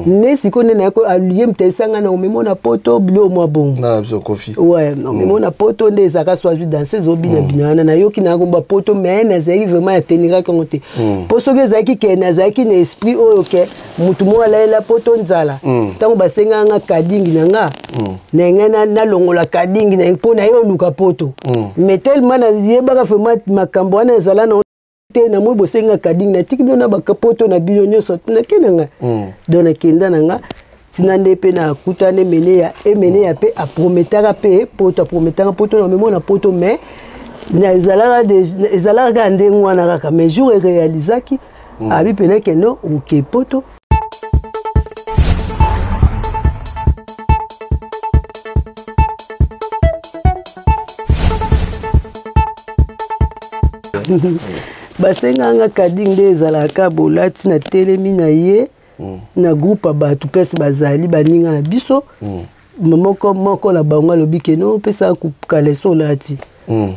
Nde sikoyo nde nayako ye moto ayebisa ngai na omemo na poto biloko mwa bongo na biso kofi ouais omemo na poto nde ezalaka so azwi danse ezobina bina wana nayoki na yango bapoto mais nazalaki vraiment ateniraki yango te mpo soki ezalaki ke nazalaki na esprit oyo ke motu moko alayela poto nzala ntango basengaka nga kadingi na nga na ngai nalongola kadingi na mpo na ye oluka poto. Mais tellement nayebaka vraiment makambo wana ezala na te, namoi bosenga kadingi, natiki bino na bakapoto na bino nyonso, nake na nga. Donc nakenda na nga ntina nde mpe nakutana Emeneya. Emeneya mpe aprometaka mpe poto, aprometaka poto na memo na poto, mais ezalaka kaka ndenge wana kaka. Mais jour eréalisaki, abi pene kende oke poto. Basenganga kading nde ezalaka bolati na telemi na ye na groupe ya bato mpese bazali baninga na biso. Moko moko na bango alobi ke no opesa kaleso olati.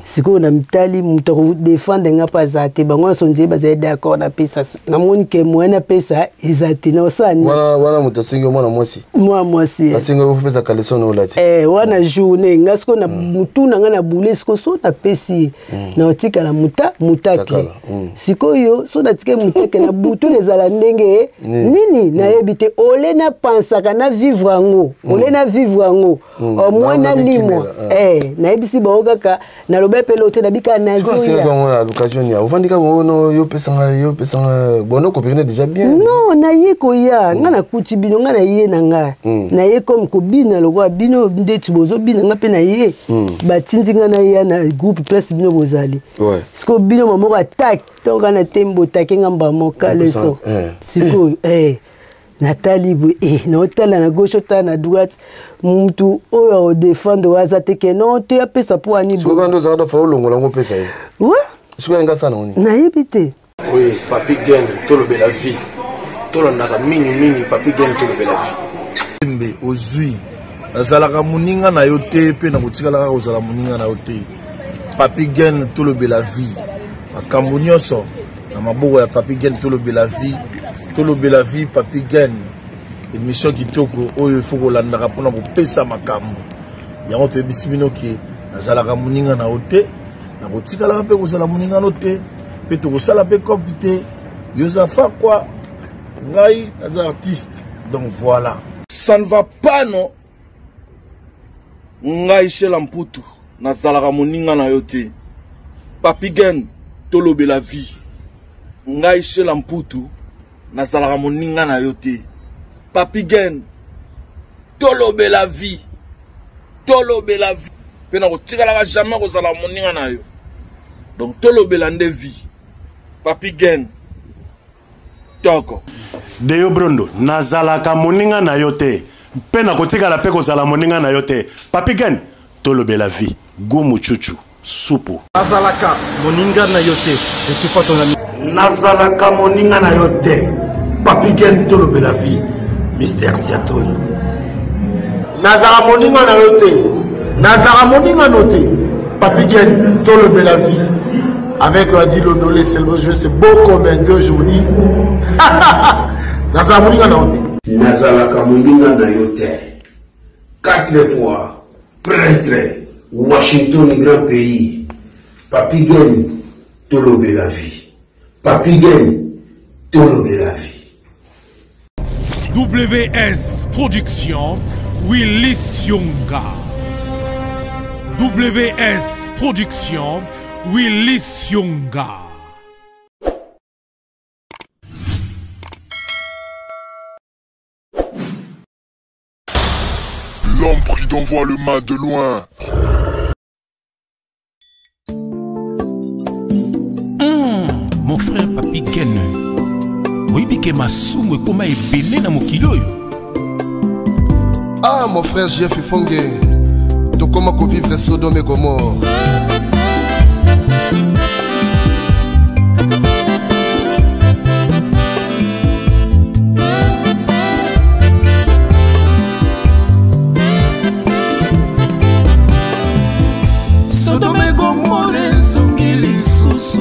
Sikoyo na mitali, moto akodefendre nga mpe aza te. Bango nyonso nzeye bazali d'accord napesa. Namoni ke moyen napesa eza te, na osala nini? Wana moto asengi yo, mwana mwasi? Mwana mwasi. Asengi yo opesa caleçon olati? Eh, wana journée nga sikoyo na mutu na nga na bule. Sikoyo so napesi ye, na otikala muta mutake. Sikoyo so natike mutake na butu, ezala ndenge nini nayebi te. Ole napansaka na vivre yango, ole na vivre yango au moins nalimwa. Eh, nayebisi bango kaka, naloba mpe lo te, nabika. Nazoya na l'occasion ya ovandi kaka ono, yo pesanga, yo pesanga bon, okopirine déjà bien. Non, naye koya nga nakuti bino, nga naye na nga naye comme kobina lokola bino ndeti bozobina, nga mpe naye batindi nga naya na groupe place bino bozali. Sikoyo bino mamoko attaque ntongo na tembo otake nga mbamo kaleso. Sikoyo natali boye, naotala na gauche, otala na droite, mutu oyo aodefendre oyo aza te ke non te apesa mpo ani. Soki nde ozalaka fa olongola yango opesa ye. Wa soki alingi asala ngo nini? Nayebi te. Oui, Papi Gen, tolobela vie. Tolandaka mingi mingi Papi Gen, tolobela vie. Mbe ozwi, nazalaka moninga na yo te mpe nakotikala kaka kozala moninga na yo te. Papi Gen, tolobela vie, makambo nyonso na maboko ya Papi Gen, tolobela vie, tolobela vie. Papi Gen, émission kitoko oyo ifo kolandaka mpona kopesa makambo yango. Toyebisi bino ke nazalaka moninga na yo te, nakotikalaka mpe kozala moninga no te, mpe tokosala mpe cope te. Yo oza fakwa, ngai naza artiste, donc voilà. Ça ne va pas, non. Ngai Shela Mputu, nazalaka moninga na yo te. Papi Gen, tolobela vie. Ngai Shela Mputu, nazalaka moninga na yo te. Papi Gen, tolobela vie, tolobela vie. Mpe nakotikalaka jamais kozala moninga na yo. Donc tolobela nde vie. Papi Gen, toko. Deyo Brondo, nazalaka moninga na yo te mpe nakotikala mpe kozala moninga na yo te. Papi Gen, tolobela vie, gumu chuchu supu. Nazalaka moninga na yo te, je suis pas ton ami. Nazalaka moninga na yo te. Papi Gen, tolobela vie, Mister Siatoli. Nazala moninga na yo te, nazala moninga no te. Papi Gen, tolobela vie avec Adi Londolé, c'est le jeu, c'est beau comme un deux, je vous dis, nazala moninga na yo te. Nazalaka moninga na yo te, quatre fois prêtre Washington grand pays. Papi Gen, tolobela vie. Papi Gen, tolobela vie. WS Production, Willy Sionga. WS Production, Willy Sionga. L'homme prudent voit le mal de loin. Mon frère Papi Gen, oyebi ke masumu ekoma ebele na mokili oyo. Ah, mon frère Jeff Ifonge, tokoma kovivre Sodome et Gomorre. Sodome Gomore ezongi lisusu,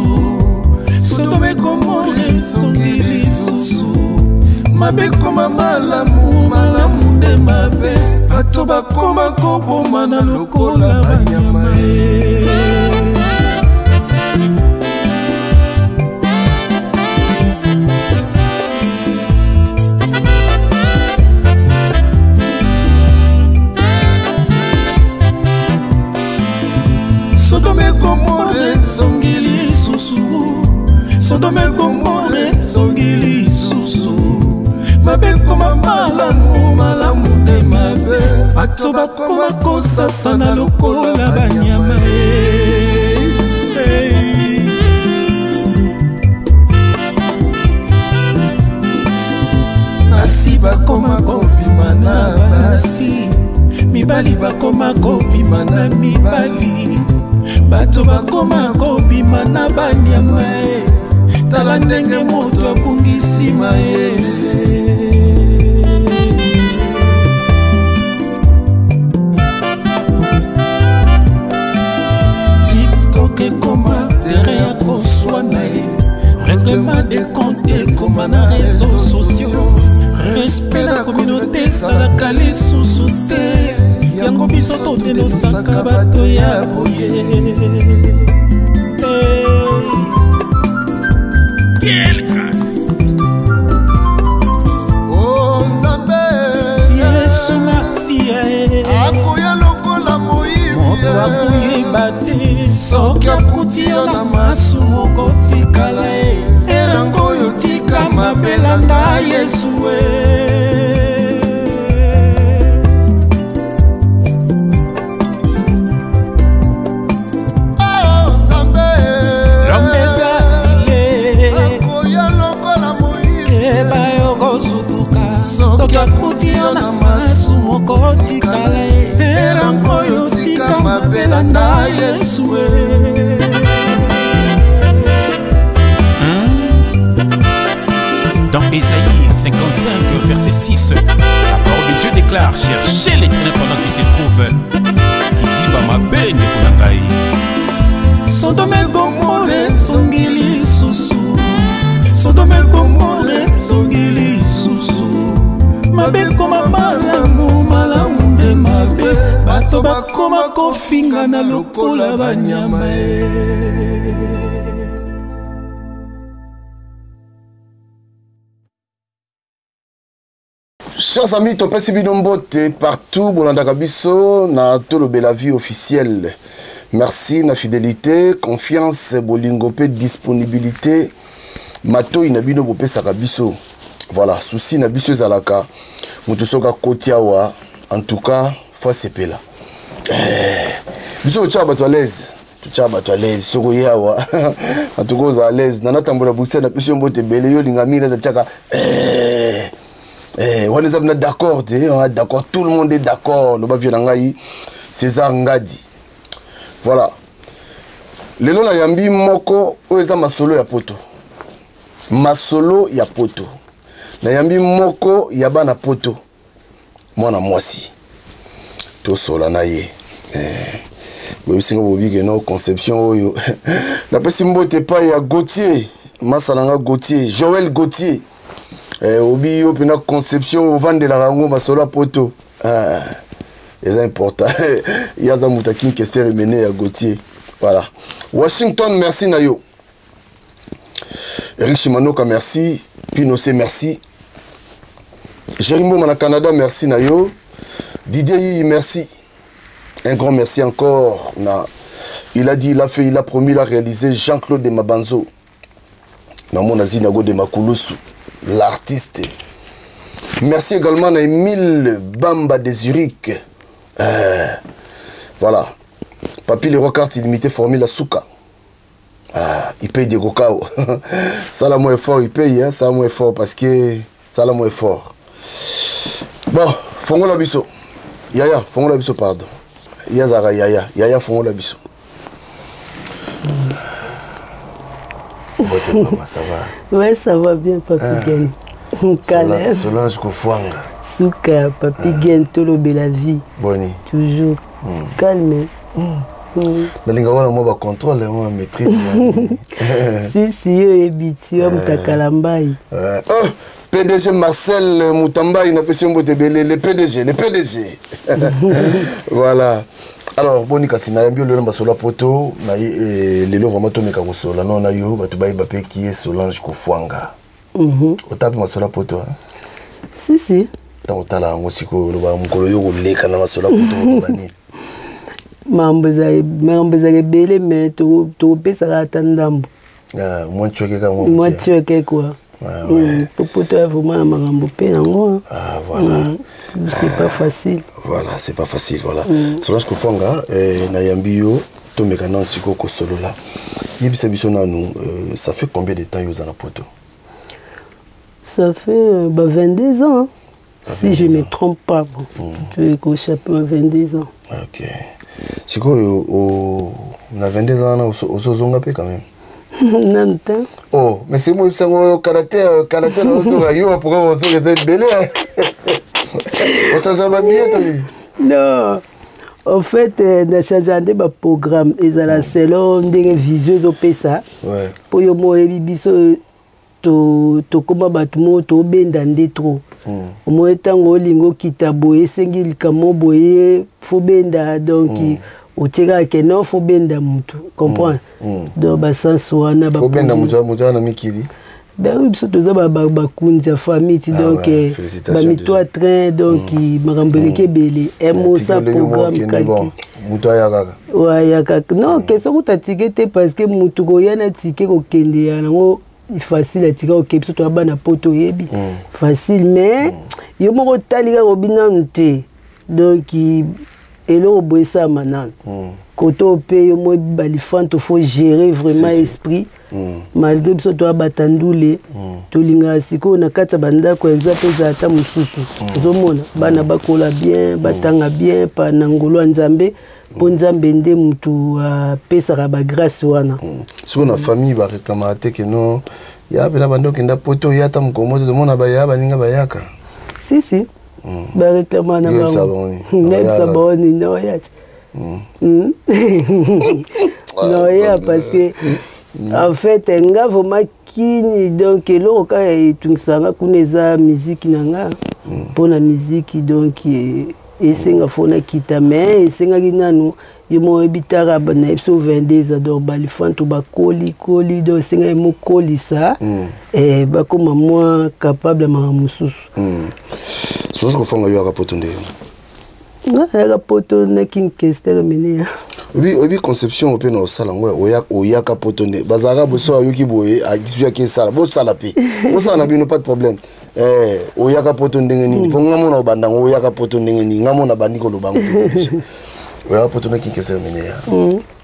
Sodome Gomore ezongi lisusu. Mabe. Mabe ekoma malamu, malamu nde mabe. Bato bakoma kobomana lokola banyama e. Sodome Gomore ezongi lisusu, Sodome Gomore ezongi lisusu. Mabe ekoma malamu, malamu nde mabe. Bato bakoma kosasana lokola banyama e. Basi bakoma kobima na basi, mibali bakoma kobima na mibali, bato bakoma kobima na banyama e. Tala ndenge moto abungisi mayele. TikTok ekoma terrain ya koswana ye, règlement de compte ekoma na réseaux sociaux, respect na communauté ezalaka lisusu te, yango biso todenosaka bato ya boye. Quelle grâce! Oh Nzambe, Yesu Masiya akoya lokola moyibi, moto akoyeba te soki akuti yo na masumu okotikala ye. Erango oyo tika mabe, landa Yesu e. Oh Nzambe, L'homme de Galilée akoya lokola moyibi, keba yokosutuka soki akuti yo na masumu okotikala ye. Erango oyo tika mabe, landa Yesu e. Dans Ésaïe 55, verset 6, la parole de Dieu déclare: cherchez l'Éternel pendant qu'il se trouve. Qui dit Bamabe ndeko na ngai. Sodome Gomore ezongi lisusu, Sodome Gomore ezongi lisusu. Mabe ekoma malamu, malamu nde mabe. Bato bakoma kofingana lokola banyama e. Chers amis, topesi bino mbote partout bolandaka biso na Tolobela Vie officielle. Merci na fidélité, confiance, bolingo pe disponibilité matoi na bino bopesaka biso. Voilà, souci na biso ezalaka moto soki akoti awa, en tout cas faut asepela. Biso totyaka bato à l'aise, totyaka bato à l'aise. Soki oye awa, en tout cas oza à l'aise. Na natambola Bruxelles, na biso yo mbote ebele, yo olinga mingi natiaka wana eza bina d'accord te, d'accord, tout le monde est d'accord. Loba vie na ngai César Ngadi. Voilà, lelo nayambi moko oyo eza masolo ya poto, masolo ya poto. Nayambi moko ya bana poto, mwana mwasi, tosola na ye. Boyebisi nga bobi no conception oyo. Napesi mbote epai ya Gautier, masa na nga Gautier, Joël Gautier. Obi yo mpena conception ovandelaka yango masolo ya poto. Eza important, ye aza moto ya Kinkester emene ya Gautier. Voilà, Washington, merci na yo. Eric Shimanoka, merci. Pinochet, merci. Jerry Mboma na Canada, merci na yo. Didier Yiyi, merci. Un grand merci encore. Na, il a dit, il a fait, il a promis, il a réalisé. Jean-Claude de Mabanzo. Namona Zinago de Makulusu, l'artiste. Merci également à Emile Bamba de Zurich. Voilà. Papi le roi carte illimitée formule la souka. Ah, il paye des cacao. Ça la moins fort, il paye, hein, ça la moins fort parce que ça la moins fort. Bon, fongola biso. Yaya, fongola biso, pardon. Yazara yaya, yaya fongola biso. Beauté, maman, ça va? Ouais, ça va bien, Papi Gen. Caleb. Solange Kofwanga. Souka, Papi Gen, tolobela vie. Boni. Toujours. Calme. Nalinga wana mwa bacontrôle, mwa maîtrise. Si, si, yo oyebi ti yo moto akala mbai. Oh, PDG Marcel Mutambayi, napesi yo mbote ebele, le PDG, le PDG. Voilà. Alors boni kasi nayambi yo lelo na masolo ya poto na eh, lelo vraiment tomeka kosolola nao na yo bato bayeba mpe ki ye Solange Kofuanga. Otala mpe masolo ya poto? Si si. Ntango otala yango sikoyo, olobaka mokolo yo koleka na masolo ya poto, oloba nini? Makambo ezalaka ebele, mais tokopesaka ata ndambo. Ah, mwa tioke kaka. Mwa tioke quoi. Ah, ouais. Po poto ya vraiment na makambo mpe yango. Ah, voilà. C'est pas facile. Voilà, c'est pas facile, voilà. Solange Kofanga, eh, nayambi yo, tomeka nanu sikoyo kosolola. Yebisa biso nanu, ça fait combien de temps yo oza na poto? Ça fait bah, 22 ans, hein. Si je ne me trompe pas, bon. Tu es échappé à 22 ans. Ok, sikoyo na 22 ans wana ozozonga mpe quand même? Nanu te. Oh, mais c'est moi sango caractère caractère ozonga yo, pourquoi ozonga eza ebele, ochange babillet to nini? Non, en fait na change nde baprogramme, ezala selon ndenge vision ezopesa. Mpo yo mo oyebi biso tokóma bato moko tobenda nde trop. Omoi ntango olingi okita boye, esengi likambo boye, faut benda, donc otie kaka ke non, faut benda motu, comprendre? Donc basansi wana. Obenda moto wana na mikili. Ben oui, biso toza bakunzi ya famille ti. Ah donc ouais, félicitations. Bamito ya train, donc makambo eleki ebele, emosa programme Bon, moto aya kaka. Waya kaka, non, question kuta ticket te, parce que motu koya na ticket kokende ya nango facile, atika kokende. Biso toya bana poto, oyebi, facile, mais yo moko otali kaka, obi nanu te, donc eloko boye esalama nanu kote oyo mpe yo mo balifante, faut gérer vraiment. Si, si. Esprit, malgré biso toya batandule, tolingaka sikoyo na kati ya bandako eza mpe ezala ata mosusu, ozomona bana bakola bien, batanga bien, pa na ngolo ya Nzambe, mpo Nzambe nde motu apesaka bagrâce wana. Sikoyo na famille baréclamaka te ke non, ya mpena bandi okenda poto, ya ata mokolo moko te tomona baya baninga bayaka? Si si, baréclamaka na Yoyebisa bango. bango nini? Nayebisa bango nini? Naoya ti naoya, parce que en fait nga vraiment kini, donc eloko kaka etungisaka kuna eza miziki na nga. Mpona miziki, donc esenga faut nakita, mais esengaki nanu ye mo oyebi taka nayebi so 22 ans, donc balifanto bakoli koli, donc esengaki mokolisa, bakóma mwa capable ya makambo mosusu. Solange Kofanga, yo yaka poto nde? Nga nayaka poto na King Kester Emeneya. Oyebi conception mpe na osala yango, oyaka poto nde bazalaka boso ayoki boye, azwaki esala, bosala mpe bosala na bino, pas de problème. Eh, oyaka poto ndenge nini? Mpo nga mona obanda yango, oyaka poto ndenge nini? Nga mona bandi koloba yango mpe déjà, oyaka poto na King Kester Emeneya.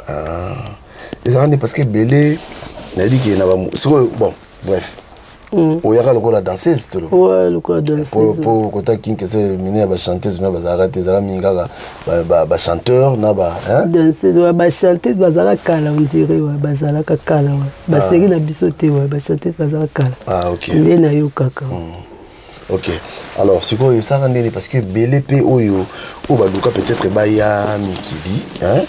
Ah, ezalaka nde parce que ebele nayebi ke na sikoyo, bon, bref, oyaka lokola danseuse, toloba? Ouais, lokola danseuse. Po kota King Kester Emeneya, bachanteuse me bazalaka te, ezalaka mingi kaka bachanteur na ba, hein? Danseuse, ouais, bachanteuse bazalaka kala, on dirait, ouais, bazalaka kala, ouais. Baseri na biso te, ouais, bachanteuse bazalaka kala. Ah, ok. Nde nayokaka. Ok, alors sikoyo esalaka ndeni? Parce que ebele mpe oyo baluka peut-être baya mikili, hein?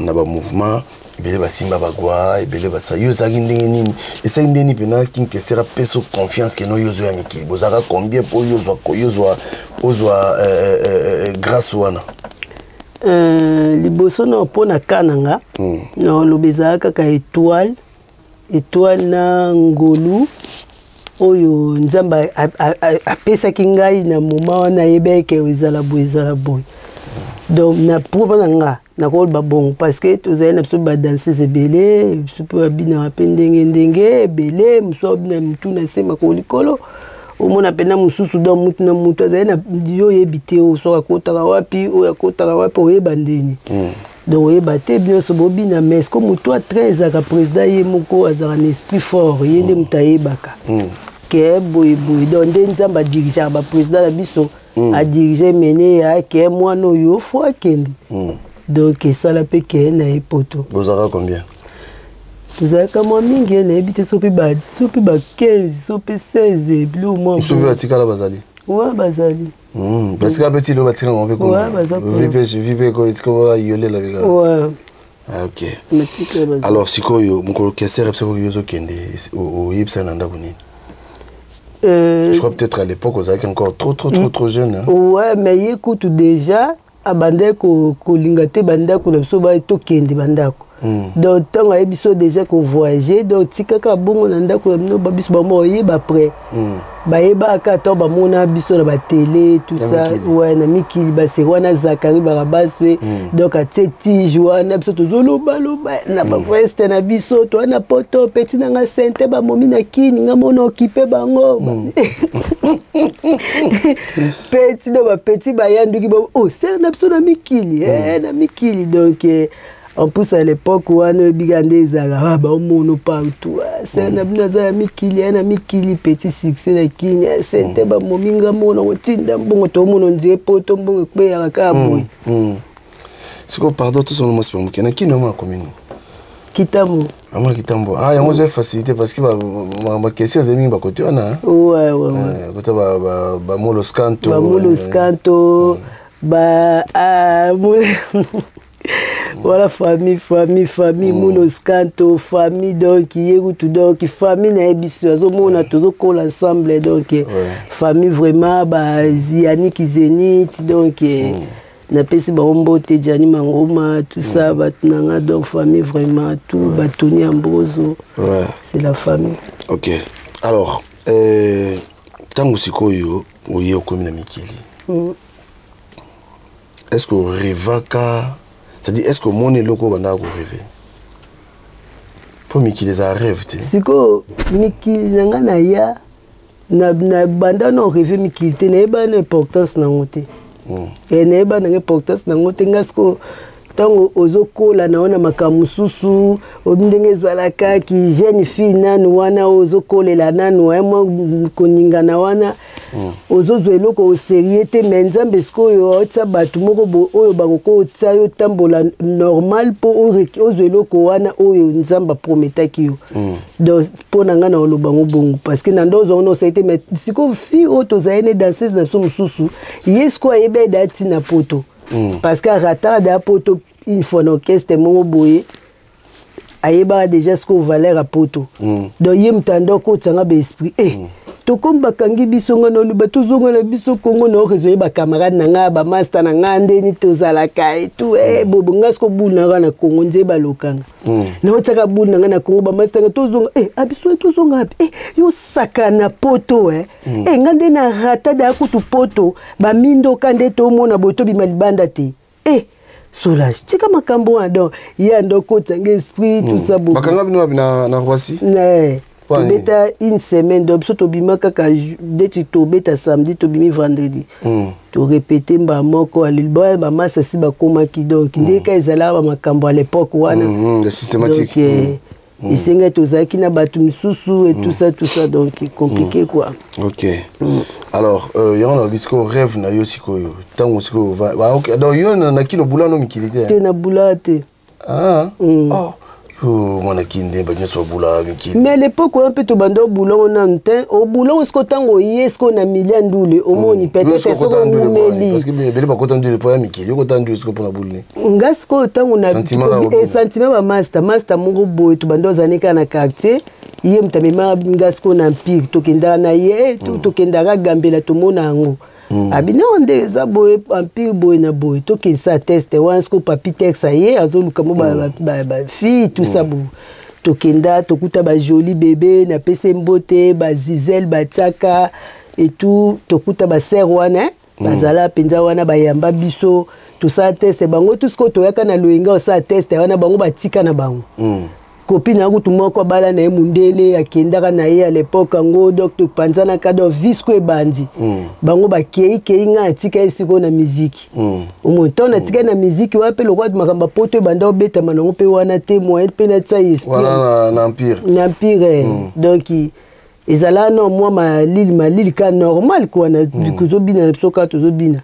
Na bamouvement ebele basimba bagwa ebele basala. Yo ezalaki ndenge nini? Esalaki ndeni mpena King Kester apesa confiance keno yo ozoya mikili? Bozalaka combien mpo yo ozwa grâce wana? Liboso na mpo na ka na nga, na oloba ezalaka kaka étoile, étoile na ngolu oyo Nzambe apesaki ngai na moment wana. Ayebaki ke ezala boye, ezala boye. Donc na propre na nga nakoloba bongo, parce que tozali na biso badanseuse ebele, biso mpe babinaka mpe ndenge ndenge ebele. Mosusu abina motu na se, makolo likolo, omona mpena mosusu. Donc mutu na mutu azali na yo, oyebi te oyo soki akotaka wapi, oyo akotaka wapi, oyeba ndeni. Donc oyeba te, nyonso bobina, mais ce que motu a train ezalaka président ye moko, azalaka na esprit fort, ye nde moto ayebaka ke boye boye. Donc nde Nzambe adirigeaka baprésident na biso, adirige mene ya ke mwana oyo faut akende. Donc esala mpe ke na ye poto. Bozalaka combien? Tozalaka mwa mingi, ye nayebi te, so mpe ba 15, so mpe 16, bilo mwa. Mosusu mpe batikala bazali? Wa, bazali. Batika mpe ti lelo, batika bango mpe? Ouais, baza kuna. Vi mpe etika bayolela mpe kaka? Ouais. Ah, ok. Batikala, bazali. Alors sikoyo mokolo Kester ebisa koki, yo ozokende, oyebisa na ndako nini? Je crois peut-être à l'époque ozalaki encore trop trop trop trop jeune, hein? Ouais, mais ye kutu déjà abandaki kolinga te bandako na biso, tokende bandako. Donc ntango ayebi biso déjà kovoyage, donc tikaka bongo na ndako na bino, biso bango oyeba après. Bayebaka ntango bamona biso na batele, tout ça. Ouais, na mikili baseri wana, Zakari Barabas mpe. Donc atie tige wana, biso tozolobaloba na baveste na biso, toa na poto, petit na nga sente bamomi na kini, nga mona okipe bango. Petit, donc bapetits bayanduki, oh, sere na biso na mikili, na mikili. Donc en plus à l'époque wana, oyebika nde ezalaka, baomono partout, sere na bino aza ya mikili, ya na mikili, petit succès na kini, sente bamomi, nga mona kotinda mbongo, toomona ondire poto mbongo ekpeyaka kaka boye. Sikoyo, pardon, tosolo mwasi moke, na kini omona commune? Kitambo. Amona Kitambo. Ah, yango ozwa facilité parce que bakesi azali mingi bakote wana. Ouais. Kota bamoloscanto. Bamoloscanto, ba voilà, famille, famille, famille. Munoscanto, famille, donc ye kutu, donc famille nayebi biso, azomona tozokola ensemble, donc famille vraiment, bazianiki Zénith, donc napesi bango mbote, Jani Mangoma, tout ça, bato na nga, donc famille vraiment, tout batoni Ambroso. C'est la famille. Ok, alors ntango sikoyo oye okomi na mikili, est ce que orêvaka, c'est-à-dire est ce que omoni eloko oyo bandaka korêver? Mpo mikili eza rêve te. Sikoyo mikili na ngai naya na banda na orêver mikili te, nayeba na importance nango te. Nayeba nanga importance nango te. Ngai sikoyo, ntango ozokola na yo na makambo mosusu, oyebi ndenge ezalaka ki jeune fille nanu wana, oyo ozokolela nanu mwa koningana wana, ozozwa eloko au sérieux te. Mais Nzambe sikoyo aotya bato moko oyo bakoki otya yo tambola normal mpo ozwa eloko wana oyo Nzambe aprometaki yo. Donc mpo na ngai na oloba ngo bongo, parce que na ndo ozwa ngo osali te. Mais sikoyo fille oyo tozali ne danseuse na biso mosusu, ye sikoyo ayebi ayeda ntina poto, parce que arataka daya poto une fois na orchestre moko boye, ayebaka déjà sikoyo valeur ya poto. Donc ye moto ando akotianga baesprit tokomi, bakangi biso, nga naoloba tozonga na biso Kongo, na orezoye bacamarade na ngai, bamaster na ngai, ndeni tozalaka etu bobo. Ngai siko bule na ngai na Kongo, nze balokanga, naotiaka bule na ngai na Kongo, bamaster nga, tozonga abiso tozonga api yo saka na poto ngai nde na rata daya kutu poto, bamindoka nde tomona boye, tobima libanda te. Solange, tika makambo wana. Donc ye ando okotianga esprit, tout ça bobo. Bakanga bino wapi, na Roissy? Ne, Kwa nini? Tobeta une semaine, donc biso tobima kaka ndeti tobeta samedi, tobimi vendredi. Torépéter mbala moko, alilboya bamasa si bakomaki, donc nde ka ezalaka bamakambo à l'époque wana. Le systématique. Donc esengaki tozalaki na bato misusu et tout ça, tout ça, donc compliqué quoi. Ok, alors yango nalobi sikoyo, rêve na yo sikoyo, ntango sikoyo ok, donc yo na kino bula no mikili te? Te, na bula te. Ah. Oh, yo mwana kinde, bato nyonso babula mikili. Mais à l'époque wana mpe tobanda obulongo nanu te, obulongo siko ntango oye siko na milia ndule, omoni peut-être soki owumeli. Parce que ebele bakota ndule mpo ya mikili, yo kota ndule sikoyo mpona bule? Nga sikoyo ntango na Sentiment kaka obina. Sentiment bamaster, master moko boye, tobanda ozali kaka na quartier, ye moto amemaka nga sikoyo na Empire, tokendaka na ye, tokendaka Gambela, tomona yango. Abi nao nde eza boye, Empire boye na boye, tokendisa test wana. Sikoyo papi tex aye azoluka mo bafille, tout ça boye, tokenda tokuta bajoli bébé, napesi mbote, bazizel batiaka et tout, tokuta basere wana, bazala mpenza wana, bayamba biso, tosala test bango tu. Sikoyo toyaka na loyenga, osala test wana, bango batika na bango. Copine ya kutu moko abala na ye mundele, akendaka na ye à l'époque yango, donc topanzanaka, donc visco ebandi. Bango bakei kei, ngai atika ye sikoyo na miziki. Omoi ntango natikali na miziki wana mpe, lokwa makambo ya poto ebanda obetama nango mpe wana te, moyen mpe natia esprit. Wana na Empire? Na Empire. Donc ezala na mwa malili malili ka normal kwa na tozobina na biso kaka, tozobina.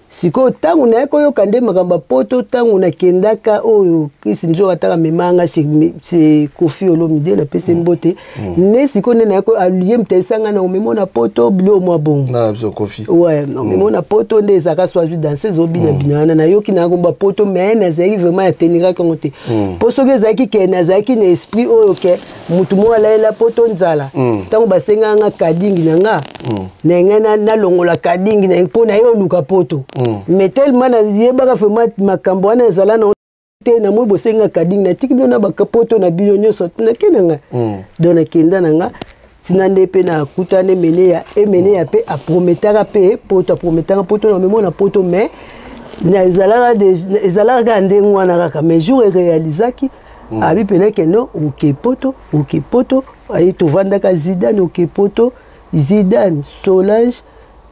Sikoyo ntango naye koyoka nde makambo ya poto, ntango nakendaka oyo Krisi Nzoka ataka amemanga chez Koffi Olomide, napesi mbote. Nde sikoyo nde naye ye moto ayebisa ngai na omemo na poto, biloko mwa bongo. Na biso Koffi. Ouais, omemo na poto nde ezalaka so azwi danse ezobina bina wana. Nayoki na komba poto, mais nazalaki vraiment ya teniraki yango te, mpo soki ezalaki ke nazalaki na esprit oyo ke motu moko alayela poto nzala, ntango basengaka nga kadingi na nga, na ngai nalongola kadingi na mpo na ye oluka poto. Mais tellement nayebaka vraiment makambo wana ezala na te, namoni bosenga kadingi, natiki bino na bakapoto na bino nyonso, nake na nga. Donc nakenda na nga ntina nde mpe nakutana Emeneya. Emeneya mpe aprometaka mpe poto, aprometaka poto na memo na poto, mais ezalaka kaka ndenge wana kaka. Mais jour eréalisaki, abi pene kende oke poto, oke poto. Aye tovandaka Zidane, oke poto, Zidane, Solange,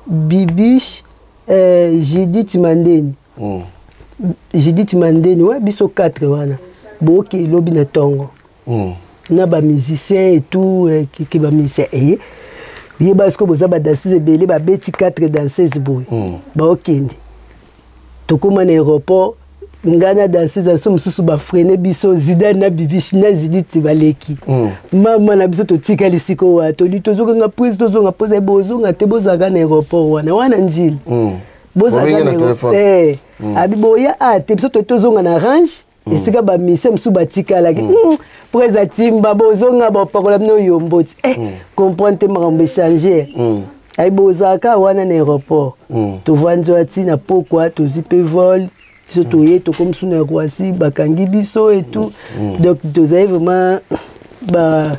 Bibiche, Judith Mandeni. Judith Mandeni wa biso 4 wana boke elobi na ntongo na bamusicien et tout, ke bamusicien eye yeba sikoyo boza badanseuse ebele, babeti 4 danseuse boye. Baokende, tokóma na aéroport, ngai na danseuse biso mosusu bafreiner biso. Zidane na Bibishi na Ziditi baleki. Mama na biso totikali sikoyo wana, toli tozokanga prise, tozonga mposa bozonga te, bozalaka na aéroport wana wana Njili. Bozalaka na te abi boya a te, biso tozonga na range esika bamise mosusu batikalaki mpo eza timba, bozonga bapakola bino yombo ti comprendre te makambo échange. Ayi bozalaka wana na aéroport, tovandi wana ntina pokwa, tozwi mpe vol, biso toye, tokomi su na Roissy, bakangi biso et tout. Donc tozali vraiment ba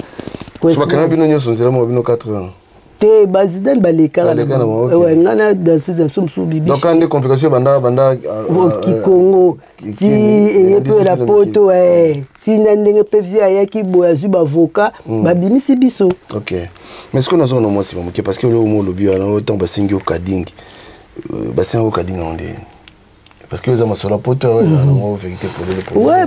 So bakanga bino nyonso nzela moko, bino 4 heures? Te, bazidane balekaka. Baleka na bango, ok. Ngai na danseuse na biso mosusu Bibi. Donc nde complication banda banda Kikongo ti eye mpe na poto, ntina ndenge mpe vie ayaki boye, azwi bavoka, babimisi biso. Ok, mais ce que nazonga na mwasi moke, parce que oloko mo olobi wana, oyo ntango basengi yo kadingi, basengi yo kadingi yango nde, parce que eza masolo ya poto yango, vérité polele. Ouais,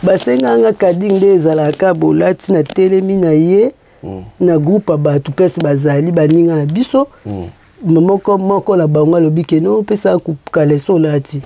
basenganga kadingi nde ezalaka bolati na telemi na ye na groupe ya bato place bazali baninga na biso. Moko moko na bango alobi ke no opesaka caleçon olati.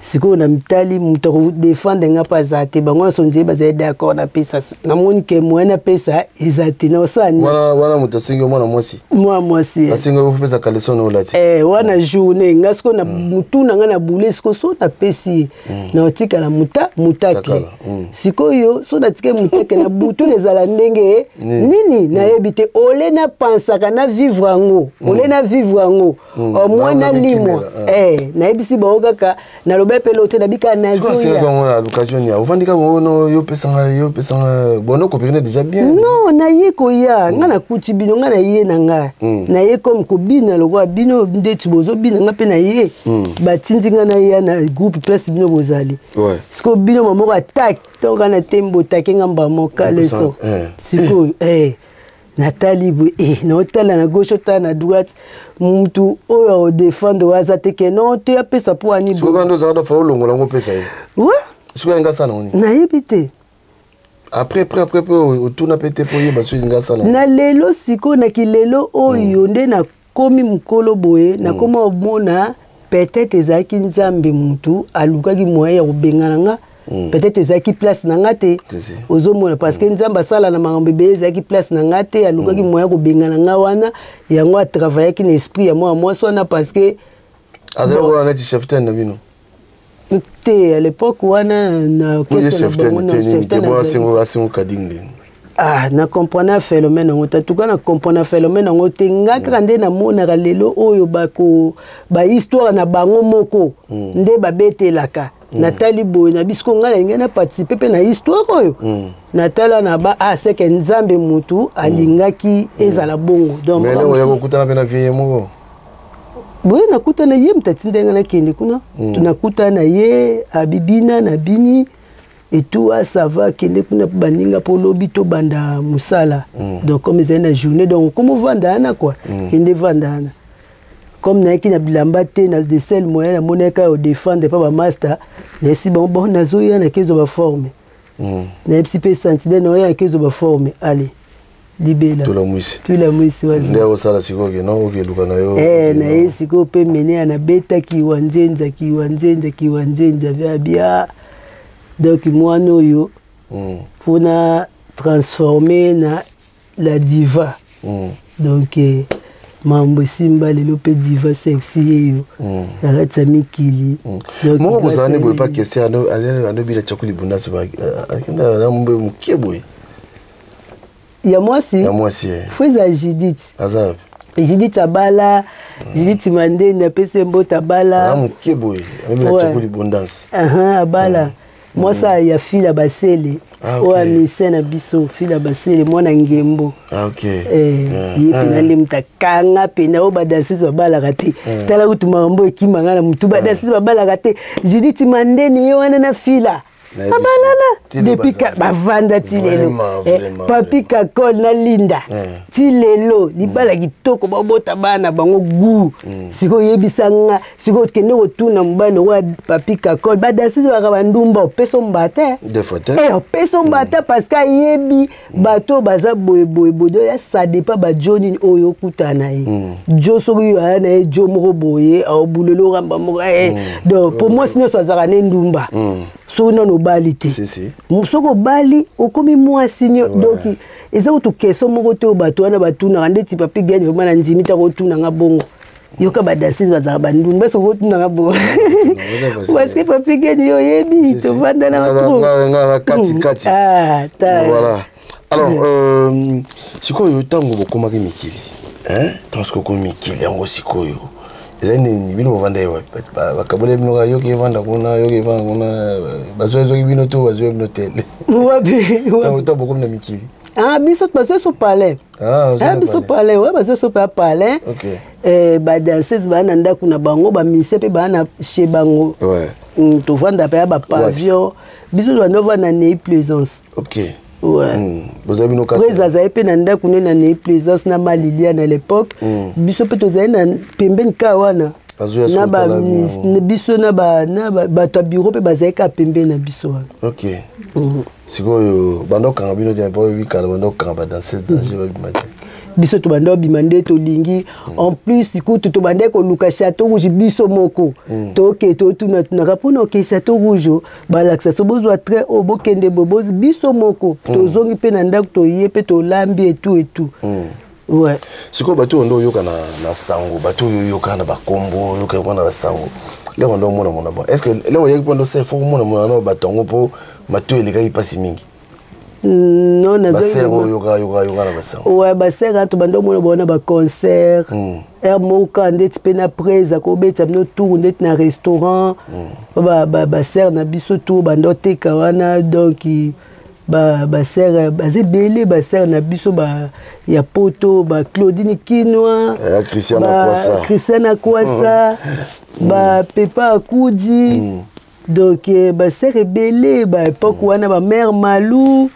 Sikoyo na mitali, moto akodéfendre nga mpe aza te. Bango nyonso nzeye bazali d'accord napesa. Namoni ke moyen napesa eza te, na osala nini? Wana moto asengi yo, mwana mwasi? Mwana mwasi. Asengi yo opesa caleçon na olati? Eh, wana journée nga sikoyo na mutu na nga na bule sikoyo, so napesi ye, na otikala muta mutake. Sikoyo so natike mutake na butu, ezala ndenge nini nayebi te. Ole napansaka na vivre yango, ole na vivre yango au moins nalimwa. Nayebisi bango kaka, naloba mpe lo te, nabika. Nazoya na l'occasion ya ovandi kaka ono, yo opesanga, yo opesanga bon, okopekina déjà bien. Non, naye koya nga nakuti bino, nga naye na nga naye comme kobina lokola bino ndeti bozobina, nga mpe naye, batindi nga naya na groupe place bino bozali. Sikoyo bino mamoko attaque ntongo na tembo otake nga mbamo caleçon. Sikoyo natali boye, naotala na gauche, otala na droite, mutu oyo akodéfendre oyo aza te ke non te apesa mpo ani. Sikoyo nde ozalaka fa olongola yango, opesa ye? Wa. Sikoyo yanga asala ngo nini? Nayebi te. Après mpe otuna mpe te mpo oyeba soki nga asala? Na lelo sikoyo, naki lelo oyo nde nakomi mokolo boye, nakomi omona peut-être ezalaki Nzambe mutu alukaki moyen ya kobengana nga. Peut-être ezalaki place na nga te, ozomona, parce que Nzambe asala na makambo ebele. Ezalaki place na nga te, alukaki moyen ya kobengana nga wana. Yango atravaillaki na esprit ya mwana mwasi wana, parce que Azali wana neti chef ten na bino? Te, à l'époque wana na orchestre na bango, na asengo kading. Ah, na comprendre phénomène yango te. En tout cas, na comprendre phénomène yango te. Nga kaka nde namonaka lelo oyo bako bahistoire na bango moko nde babetelaka. Natali boye na biso, ngai nalingi na participe mpe na histoire oyo. Natala na ba ah, seke Nzambe mutu alingaki ezala bongo. Donc mais oya kokutana mpe na vie moko? Boye nakutana ye, moto atindi nga nakende kuna. Nakutana na ye, abibina na bini et tout, ah, ça va, kende kuna mpo baninga mpo lobi tobanda mosala. Donc comme ezali na journée, donc komo vanda wana quoi, kende vanda wana. Comme nayaki na bilamba te, na de seul moyen namonaki kaka odéfendre mpa bamaster, nayesi bango bon, nazoya, nakezwa baforme. Nayebisi mpe sentinelle, naoya, nakezwa baforme. Allez. Libela. Tula mwisi. Tula mwisi wazi. Nde akosala sikoyo ke non okeluka na yo. Eh, na ye sikoyo mpe mene anabeta kiwa nzenza kiwa nzenza kiwa nzenza vya bia donc mwana oyo mpona transformer na la diva. Donc mambo esimba lelo mpe diva sexy yeyo na kati ya mikili. Donc, moko kozala nde boye grâce pa kester andobila tiaku libunda so akenda mbe moke boye. Ya mwasi. Ya mwasi eh. Fo eza Judith. Aza wapi? Judith abala, Judith Mandeni apesi ye mbote abala. Aza moke boye andobila tiaku libundance. Aha, abala mwasi ya fila basele. Ah, ok. Oyo amise na biso fila basele mwana ngembo. Ah, ok. Eh, ye mpena nde moto akanga mpena oyo badanseuse babalaka te. Tala kutu makambo ekima nga na motu, badanseuse babalaka te. Judith Mandeni ye wana na fila Nayebi abalala so. Ti lelo depuis bazala. bavanda ti lelo. Vraiment, Eh, vraiment, papi Kakol na Linda ti lelo libala kitoko, babota bana bango gu. Sikoyo oyebisa nga, sikoyo okende kotuna mobali oyo papi Kakol, badanseuse baka bandumba, opesa mbata eh. Deux fois te. Eh, opesa mbata parce que ayebi bato oyo baza boye boye boye. Donc, ya ça dépend bajo nini oyo okutana na ye. Jo soki oyo aya na ye jo moko boye aobulelo oramba moko eh, donc po mwasi nyonso azalaka ne ndumba soki nano obali te. Si, si. Soki obali okomi mwasi donc eza kutu question moko te oyo bato wana batunaka ndeti papi Gene. Vraiment na ndimi ta kotunanga bongo. Yoka badanseuse bazalaka bandumba, soki otunanga bongo parce que papi Gene yo oyebi tovanda na Nga- nga- nga na kati kati. Ah, ta. Voilà. Alors, sikoyo ntango bokomaki mikili, hein? Ntango sikoyo okomi mikili yango sikoyo ezali nini? Bino bovanda ye wapi? Bakaboli bino kaka yoki evanda kuna, yoki evanda kuna, bazwa ezwaki bino to bazwa bino te? Wapi? Ntango ntango bokomi na mikili. Ah, biso bazwa so palais. Ah, ozwi Ah, na biso palais. palais ouais, bazwa so pa palais. Eh, badanseuse baa na ndako na bango, bamusicien mpe baa na chez bango. Tovanda mpe ya bapavillon, biso tobanda ovanda na Nei Plaisance. Ouais. Bozali bino kaka. Prese azali mpe na ndako nde na Nei Plaisance na Maliliane à l'époque. Biso mpe tozali na pembeni kaka wana. Bazwi ya Na soko tala bino. biso na bato ya bureau mpe bazali kaka pembeni na biso wana. Ok. Sikoyo banda okanga bino te mpo oyebi kala banda okanga badanseuse danger babima te. Biso tobanda obima nde tolingi. En plus kutu tobandaki koluka Château Rouge biso moko. Toke totuna tunaka mpona oke Château Rouge o, balakisa so bozwa train oyo bokende boye, biso moko tozongi mpe na ndako, toye mpe tolambi etu etu. Ouais. Sikoyo bato oyo nde oyoka na sango, bato oyo oyoka na bakombo, oyoka wana na sango lero nde omona mona bon, est ce que lero oyaki mpo nde osala fo komona mona na bato yango mpo mato elekaki mpasi mingi? Non, nazongi basere oyo oyoka yoka yoka na basango. Ouais, basere wana tobanda omona bango na baconcert aire moko kaka ndeti mpe na prese akobetisa bino tour ndeti na restaurant. Basere na biso tour banda oteka wana. Donc basere baza ebele, basere na biso ya poto, ba Claudine Kinwa, Eh, Christian Akwasa. Christian Akwasa, bapepa Akudi. Donc basere ebele baépoque wana, bamare Malu.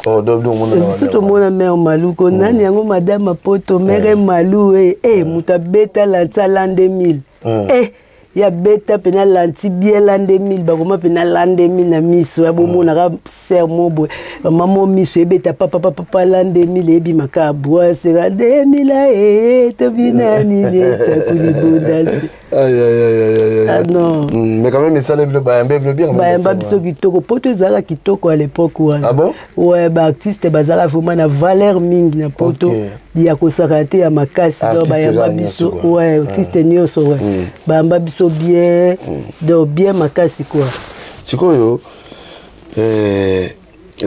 Oh, donc omona na Biso bamare. Tomona mare Malu ko nani yango, madame Apoto, mere Malu e moto abeta lanti l'an 2000. Eh, ya beta mpena lanti bien l'an 2000, bakoma mpena l'an 2000 na miso ya bomonaka ser mo boye, bama mo miso ebeta papapapapa l'an 2000 ebimaka abwa sera 2000 aeye tobina nini etiakuli bodasi. Aïe, aïe, aïe, aïe, aïe. Ah non. Mais quand même esala bino, bayamba bino bien quand même. Bayamba Basala. biso kitoko, poto ezalaka kitoko à l'époque wana. Ah bon? Ouais, baartiste bazalaka vraiment na valeur mingi na poto ya kosaka te ya makasi. Donc Artiste bayamba kaka biso nyonso, quoi. Ouais, artiste nyonso, ouais. Bayamba biso bien, donc bien makasi quoi. Sikoyo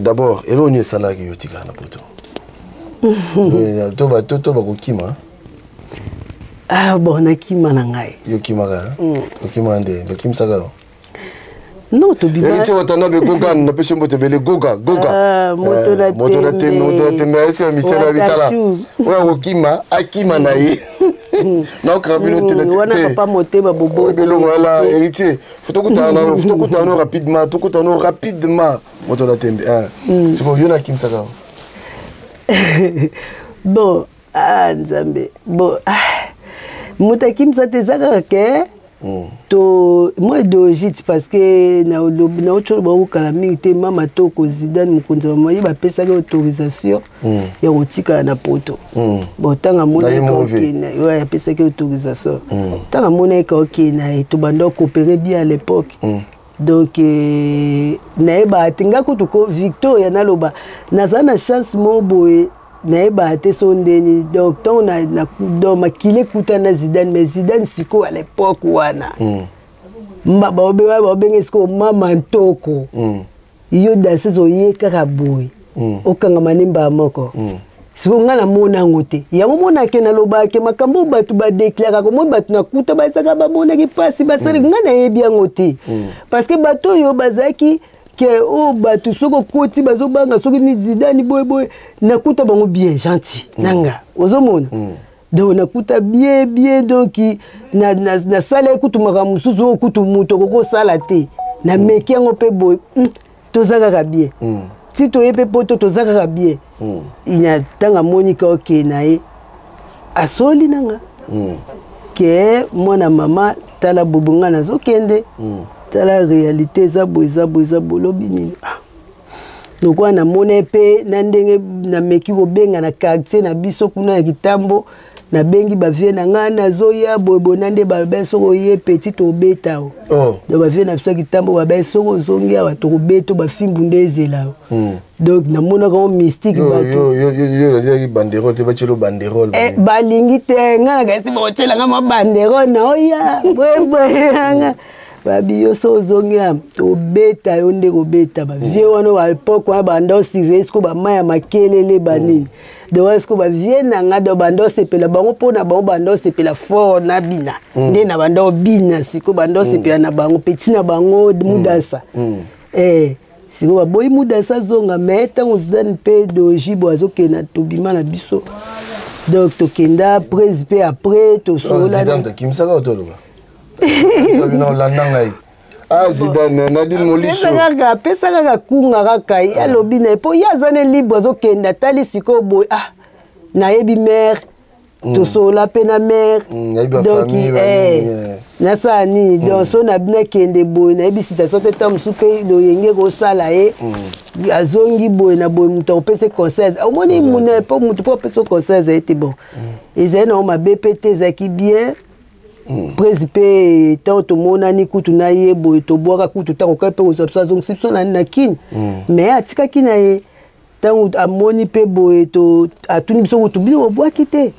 d'abord eloko nini esalaki yo tikaka na poto to bato to bakokima? Ah bon, nakima na ngai. Yo okimaka? Okimaka nde bakimisaka yo? Non, tobima. Héritier Watanabe Goga, napesi yo mbote ebele, Goga Goga. Ah, moto na Eh, moto na tembe, moto na tembe ayesi ya misala ya bitala. Watashu. Oyo akokima akima na ye, naokanga bino te na Wana te. papa motema bobo. Biloko wana, héritier, faut tokutana, faut tokutana no rapidement, tokutana no rapidement, moto na tembe. Ah. Sikoyo yo nakimisaka yo? Bon, ah nzambe, bon, ah, moto akimisa te, eza kaka ke To mwa idéologie ti, parce que nauti oloba okokala mingi te. Mama Toko Zidane, mokonzi ya mama, ye bapesaki autorisation ya kotikala na Poto. Bon, ntango amonaki okende, apesaki autorisation. Ntango amonaki okende na ye, tobanda coopérer bien à l'époque. Donc nayebaka te, nga kutu ko Victoria, naloba naza na chance moko boye, nayebaka te so ndeni. Donc ntango donc makili ekuta na Zidane, mais Zidane sikoyo à l'époque wana, baobenge sikoyo mama Ntoko. Yo danseuse, oye kaka boye, okangama ne mbala moko. Sikoyo ngai namona yango te. Yango monake nalobaka makambo oyo bato badeklaraka. Moi, bato nakuta bazalaka, bamonaki mpasi basali. Ngai nayebi yango te, parce que bato oyo bazalaki ke oyo bato soki okoti bazobanga, soki ni Zidane boyeboye, nakuta bango bien gentil na nga. Ozomona, donc nakuta bien bien. Donc nasala kutu makambo mosusu oyo kutu moto akoki kosala te. Nameki yango mpe boye, toza kaka bien. Ti toye mpe Poto, toza kaka bien. Na ntango amonika okee na ye, asoli na nga ke mwana mama, tala bobo, nga nazokende, tala réalité eza boye, eza boye, eza boye, olobi nini? Ah. Lokola namoni mpe na ndenge nameki kobenga na quartier na biso kuna ya Kitambo, nabengi bavieux na ngai, nazoya boyeboye na nde balobi soki oye petit, tobeta o. Donc bavieux na biso ya Kitambo babai soki ozongi awa, tokobeta, bafimbu nde ezela o. Donc namonaka ngo mystique. Bato banderole te, batielo banderole. Balingi te. Ngai nakasi bakotielanga mwa banderole na oya boyeboyanga. Babi yo so ozongi ya, tobeta yo nde kobeta. Bavieux wana baépoque wana banda osurveille siko bamai ya makelele banini. Donc wana siko bavieux na nga, donc banda osepela bango mpo na bango, banda osepela fort na bina nde na banda obina. Siko banda osepela na bango petit na bango Mudasa. Sikoyo baboyi Mudasa azonga. Mais ntango Zidane mpe doji bo azokende, tobima na biso. Donc tokenda prise mpe après tosolola. Zidane tokimisaka, otoloba bino olanda ngai. Ah, Zidane, Nadine Molisho. Kaka apesa kaka kunga kaka ye alobi na ye mpo ye aza ne libre, azokende. Atali sikoyo boye, ah, nayebi mare, tosolola mpe na mare. Donc nasala nini? Donc so na bino akende boye, nayebi situation te. Ntango mosusu mpe loyenge kosala ye, azongi boye na boye, moto akopesa conseil. Omoni mpo motu mpo apesa conseil azali te. Bon, ezali nango mabe mpe te, ezalaki bien. Prise mpe ntango tomonani kutu na ye boye, tobwaka kutu ntango kai mpe kozwa biso, azongisi biso na Kini. Mais atikaki na ye. Ntango amoni mpe boye, atuni biso kutu: bino bobwaki te?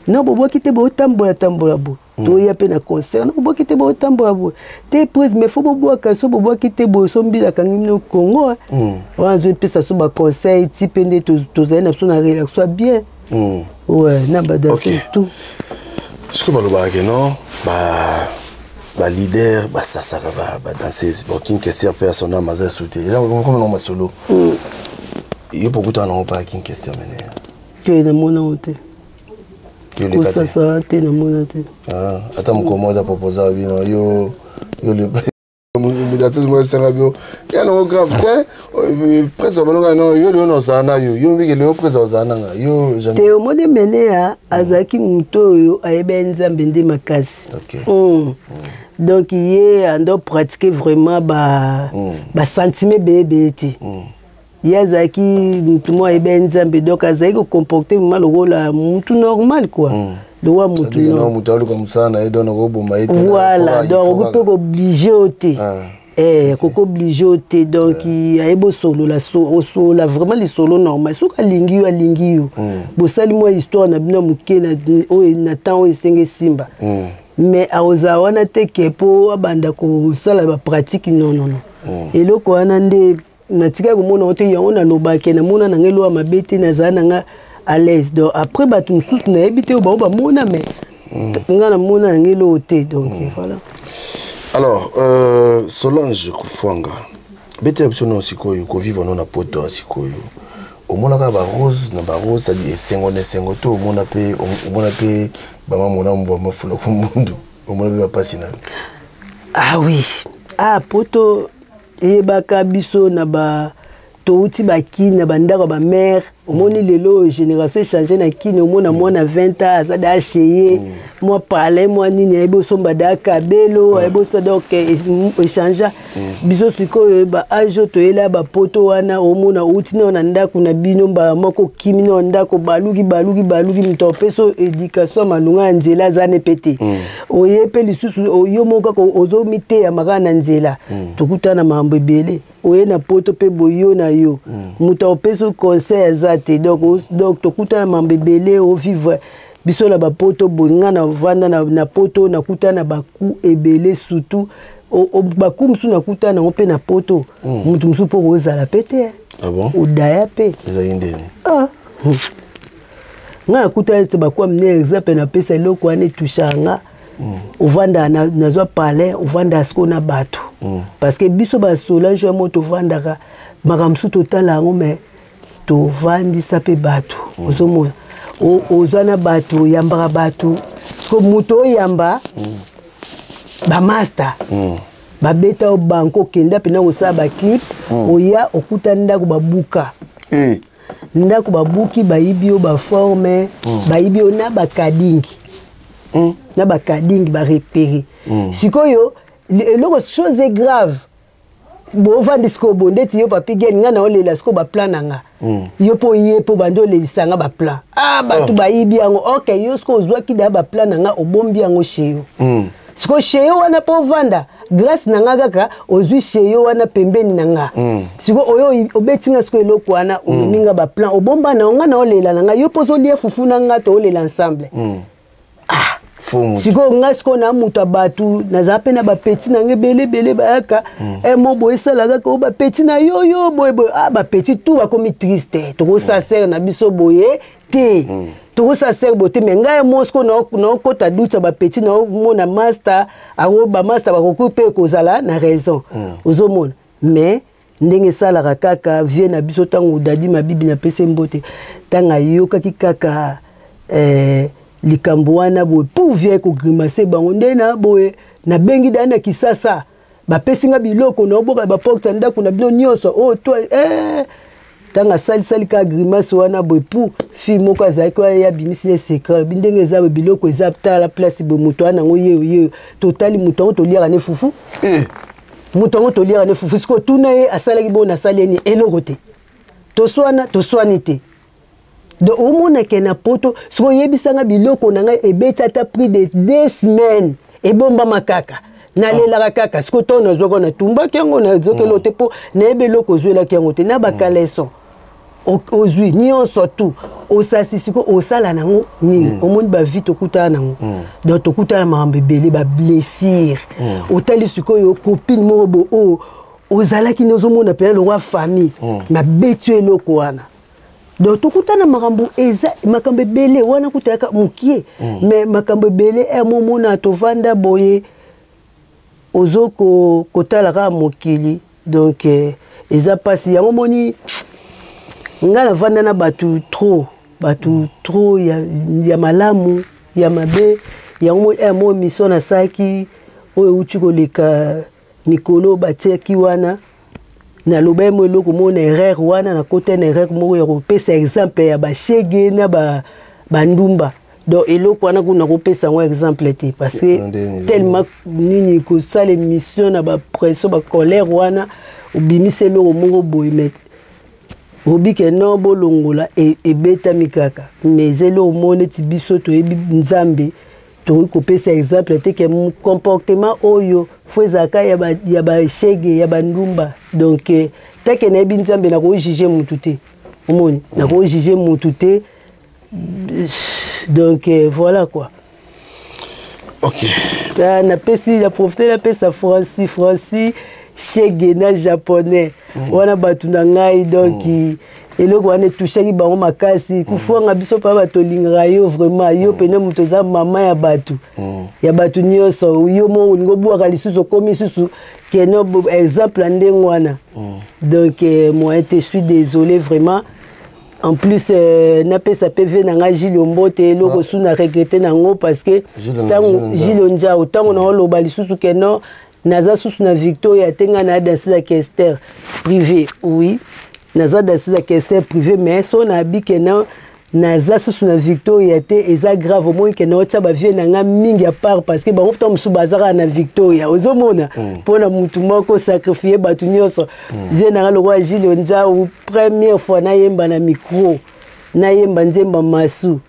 Non, bobwaki te, botambola tambola boye. Toya mpe na concert, non, bobwaki te, botambola boye te. Prise, mais faut bobwaka. So bobwaki te boye, so mbila akangi bino Congo wana, azopesa so baconseil ti mpe nde tozali na biso na relation ya bien. Ouais, na badanseuse tout. Soki balobaka ke non, baleader basasaka badanseuse, bon, King Kester mpe ya son âme aza esu te, eza comme nango masolo. Yo mpo okutana nango mpa King Kester mene? Te, namona te. Kosasa te, namona te. Ata mokolo moko aproposa bino yo danseuse moko esanga bino ya nango grave te? Presque balonga non, yo leo na ozala na yo, yo mbike leo presque ozala nanga yo. Te, omoni Meneya azalaki moto oyo ayebi Nzambe nde makasi. Donc ye ando pratique vraiment basentiment ebeyebeye te. Ye azalaki motu moko ayebi Nzambe, donc azalaki kocomporte vraiment lokola mutu normal quoi, lokola mutu. Motu aluka mosala na ye, donc akoboma ye. Voilà, donc okoki mpe kooblige yo te, akoki oblige yo te. Donc ayebi osolola, osolola vraiment lisolo normal. Soki alingi yo, alingi yo, bosali mwa histoire na bino ya moke oyo na temps oyo esenge esimba. Mais akozala wana te ke mpo abanda kosala bapratique, non, non, non. Eloko wana nde natikaki komona ngo te. Yango nalobaki namona nanga eloko ya mabe te, nazala nanga à l'aise. Donc après bato mosusu nayebi te oyo bango bamona, mais nga namona nanga eloko te. Donc voilà. Alors Solange Kufwanga, betela biso no sikoyo kovivre no na Poto ya sikoyo. Omonaka barose na barose, cedi esengo na esengo to omona mpe bamamona mbwa mafula kumbundu, omona mpe bapasi na yo? Ah oui, ah, Poto eyebaka biso na ba touti bakini na bandako ya bamare. Omoni lelo oyo génération echange na kini, omona mwana 20 ans aza da cheye, mwa palais, mwa nini, ayebi osomba da kabelo, ayebi osa. Donc echangea. Biso sikoyo ba age oyo toyela bapoto wana, omona outi nao na ndako na bino, mbala moko okimi nao ndako, baluki baluki baluki, moto apesa oyo éducation ya malunga ya nzela aza ne mpe te. Oye mpe lisusu yo moko kaka ozomiteyama kaka na nzela. Tokutana na makambo ebele. Oye na poto mpe boyo na yo, moto akopesa conseil aza te. Donc tokutana makambo ebele. Ovivre biso na bapoto boye, nga navanda na poto, nakutana na baku ebele, surtout baku mosusu nakutana nango mpe na poto. Moto mosusu mpo kozala mpe te. Ah bon? Odaya mpe. Ezalaki ndeni? Ah. Nga nakutana neti bakwa mine, exemple napesa, eloko wana etushaka nga. Ovandaka, nazwa palais, ovandaka sikoyo na bato, parce que biso basolange ya mo tovandaka, makambo mosusu totala yango, mais tovandisa mpe bato. Ozomona oza na bato, oyambaka bato ko moto oyamba bamaster, babeta yo banko, okenda mpena kosala baclip, oya okuta ndako babuka. Ndako babuki, bayibi yo baforme, bayibi yo na bakadingi, na bakadingi barepere. Sikoyo eloko, chose grave, bovandi sikoyo bo ndeti yo Papi Gen, ngai naolela sikoyo baplan na nga. Yo mpo ye mpo bandi olelisa nga baplan, ah, bato bayibi yango. Ok, yo sikoyo ozwaki daya baplan na nga, obombi yango chez yo. Sikoyo chez yo wana mpo ovanda grâce na nga kaka, ozwi chez yo wana pembeni na nga. Sikoyo oyo obeti nga sikoyo eloko wana, omemi nga baplan, obomba na yo, nga naolela na nga, yo mpo ozolia fufu na nga, toolela ensemble. Ah, sikoyo nga sikoyo na moto ya bato, nazala mpe na bapeti na nga ebele ebele, bayaka mo boye, esala kaka oyo bapeti na yo yo boye boye. Ah, bapeti tout bakomi triste, tokosala sere na biso boye te, tokosala sere boye te. Mais ngai mo sikoyo naokota doute ya bapeti, naomona master ako, bamaster bakoki mpe kozala na raison. Ozomona, mais ndenge esalaka kaka vie na biso, ntango Dadi Mabibi, napesi mbote, ntango ayokaki kaka likambo wana boye, pour vie kogrimace bango nde na boye, nabengi da na Kisasa, bapesi nga biloko, naoboka baporte ya ndako na bino nyonso oyo to ntango asalisali kaka grimace wana boye, pour fille moko azalaki wana, ye abimisi ye secret, alobi ndenge eza boye, biloko eza, tala place boye, moto wana yango yeyo yeyo, totali moto yango, toliaka ne fufu. Moto yango toliaka ne fufu. Sikoyo tuna ye, asalaki bongo, nasali ye ni eloko te, toswana toswani te. Donc omonake na poto soki oyebisanga biloko na ngai ebeti ata prix de 2 semaines, ebombama kaka, nalelaka kaka. Sikoyo ntango nazwaka, natumbaki yango, nazwaki eloko te, mpo nayebi eloko ozwelaki yango te na bakaleson ozwi nyonso tu osasi. Sikoyo osala nango nini? Omoni bavie tokutana nango. Donc tokutana makambo ebele, bablessure. Otali sikoyo copine moko bo oyo ozalaki nde ozomona mpena lokwa famille, mabeti yo eloko wana. Donc tokutana makambo, eza makambo ebele wana, kuta yaka mokie, mais makambo ebele e momona tovanda boye, ozo kotala kaka mokili. Donc eza mpasi yango. Moni ngai navanda na bato trop, bato trop ya malamu, ya mabe. Yango moi mo mission nasalaki oyo euti koleka mikolo, batiaki wana, naloba ye mo eloko moko na erreur wana, nakota na erreur moko ya kopesa exemple ya bashege na bandumba. Donc eloko wana kuna nakopesa yango exemple te, parce que tellement nini kosala émission na bapression, bacolère wana, obimisi eloko moko boye, mais obi ke non, bolongola, ebetami kaka. Mais eza eloko moko neti biso toyebi Nzambe, tokoki kopesa exemple te ke comportement oyo fo ezalaka ya bashege, ya bandumba. Donc take nayebi Nzambe, nakojuge mutu te. Omoni, nakojuge mutu te. Donc voilà quoi. Ok. Napesi, na profite napesa Franci, Franci shege na japonais wana, bato na ngai. Donc eloko wana etushaki bango makasi. Kufwanga biso mpa bato olingaka yo vraiment, yo pene moto oza mama ya bato, ya bato nyonso. Yo mo olingi obwaka lisusu, okomi lisusu keno exemple ya ndenge wana. Donc moyen te, suis désolé vraiment. En plus napesa pv na ngai Gilles Mbote, eloko su na regrete nango, parce que ntango Gilles Njao, ntango naoloba lisusu ke non, naza susu na Victoria te, ngai na danse ya kester privé, oui. Naza danseuse ya kester privé, mais so nayebi ke na naza susu na Victoria te, eza grave. Omoni ke naotia bavie na nga mingi à part, parce que bango ntango mosusu baza kaka na Victoria, ozomona, mpona mutu moko sacrifie bato nyonso. Vie na nga lokola Gile Nzau, première fois nayemba na micro, nayemba nzemba Masu,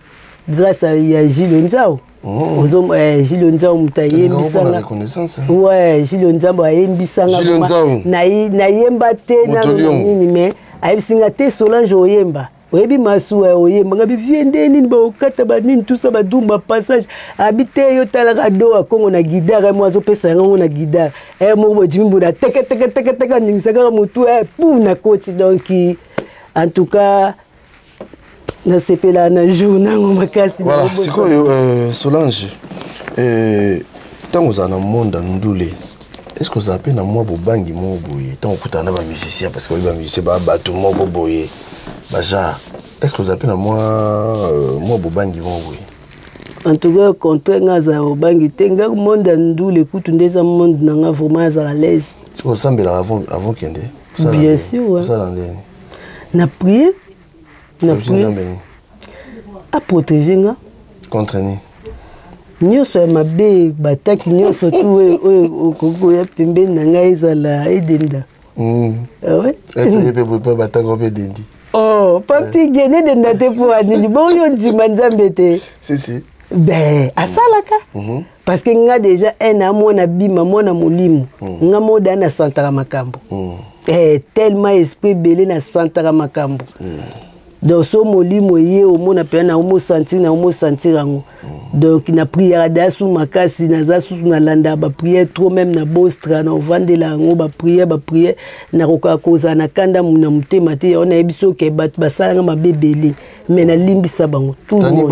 grâce ya Gile Nzau. Ozo Gilles Nzambo moto ayembisanga. Ouais, Gilles Nzambo ayembisanga, nayemba te nano nini, mais ayebisi nga te: "Solange, oyemba, oyebi masuwa, oyemba." Nga bivie nde nini, baokata banini, tusa badumba passage abi te. Yo talaka do akongo na guitare mo, azopesa yango na guitare moko bojimi mbuna teke teke teke teke, aningisa kaka motu pu na koti. Donc en tout cas nasepela na jour nango makasi. Voilà, sikoyo Solange, ntango ozala na monde ya ndule, est ce que ozala mpe na mwa bobangi moko boye ntango okutana na bamusicien? Parce que oyebi, bamusicien baa bato moko boye, bagenre. Est ce que ozala mpe na mwa bobangi moko boye? En tout cas, contraire, nga azala bobangi te. Nga monde ya ndule kutu nde eza monde na nga, vraiment azala à l'aise. Soki osambelaka avant kende? Bien sûr, ouais. Osala ndeni? Na prier, na prier aprotéger nga. Contre nini? Nyonso ya mabe, bataki nyonso tu oyo okoki koya pembeni na ngai, ezala edenda. Mpe bataka mpe dendi. Oh, papi gene, edenda te. Mpo anini bongo? Ndima Nzambe te. Si si. Ben asalaka, parce que nga déjà un amwana bima mwana molimo nga moda, nasantaka makambo tellement esprit ebele, nasantaka makambo. Donc so molimo ye omona mpenza na omosentir, na omosentir yango. Donc na prière da su makasi, naza susu nalandaka baprière trop, même na bostra na ovandela yango baprière, baprière. Nakokaka kozala na kanda na motema te. Yango nayebi soki bato basalanga mabe ebele, mais nalimbisa bango tout le monde.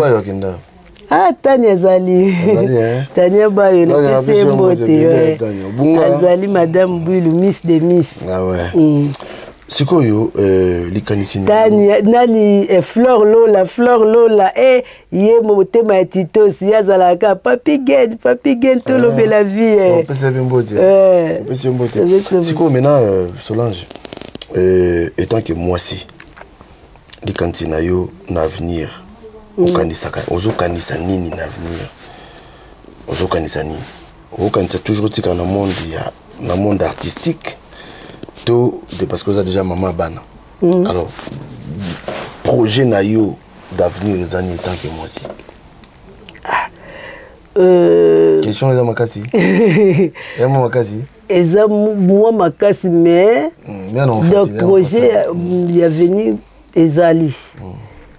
Ah, Tani azali, Tania Bayo, napesi ye mbote. Azali madame Bwilu, miss de miss. Ah ouais. Sikoyo likanisi? Tani nani, Fleur Lola, Fleur Lola, ye motema ya Titos, ye azalaka Papi Gen, Papi Gen, tolobela vie. Opesi ye mbote, opesi ye mbote. Sikoyo maintenant, Solange, étant que mwasi, likanisi na yo na avenir, okanisaka, ozokanisa nini na avenir? Ozokanisa nini? Okokanisa toujours otika na monde ya na monde artistique to de, parce que oza déjà mama bana. Alors projet na yo d'avenir eza nini tant que mwasi? Question eza makasi, eza mwa makasi. Eza mwa makasi, mais donc projet ya avenir ezali,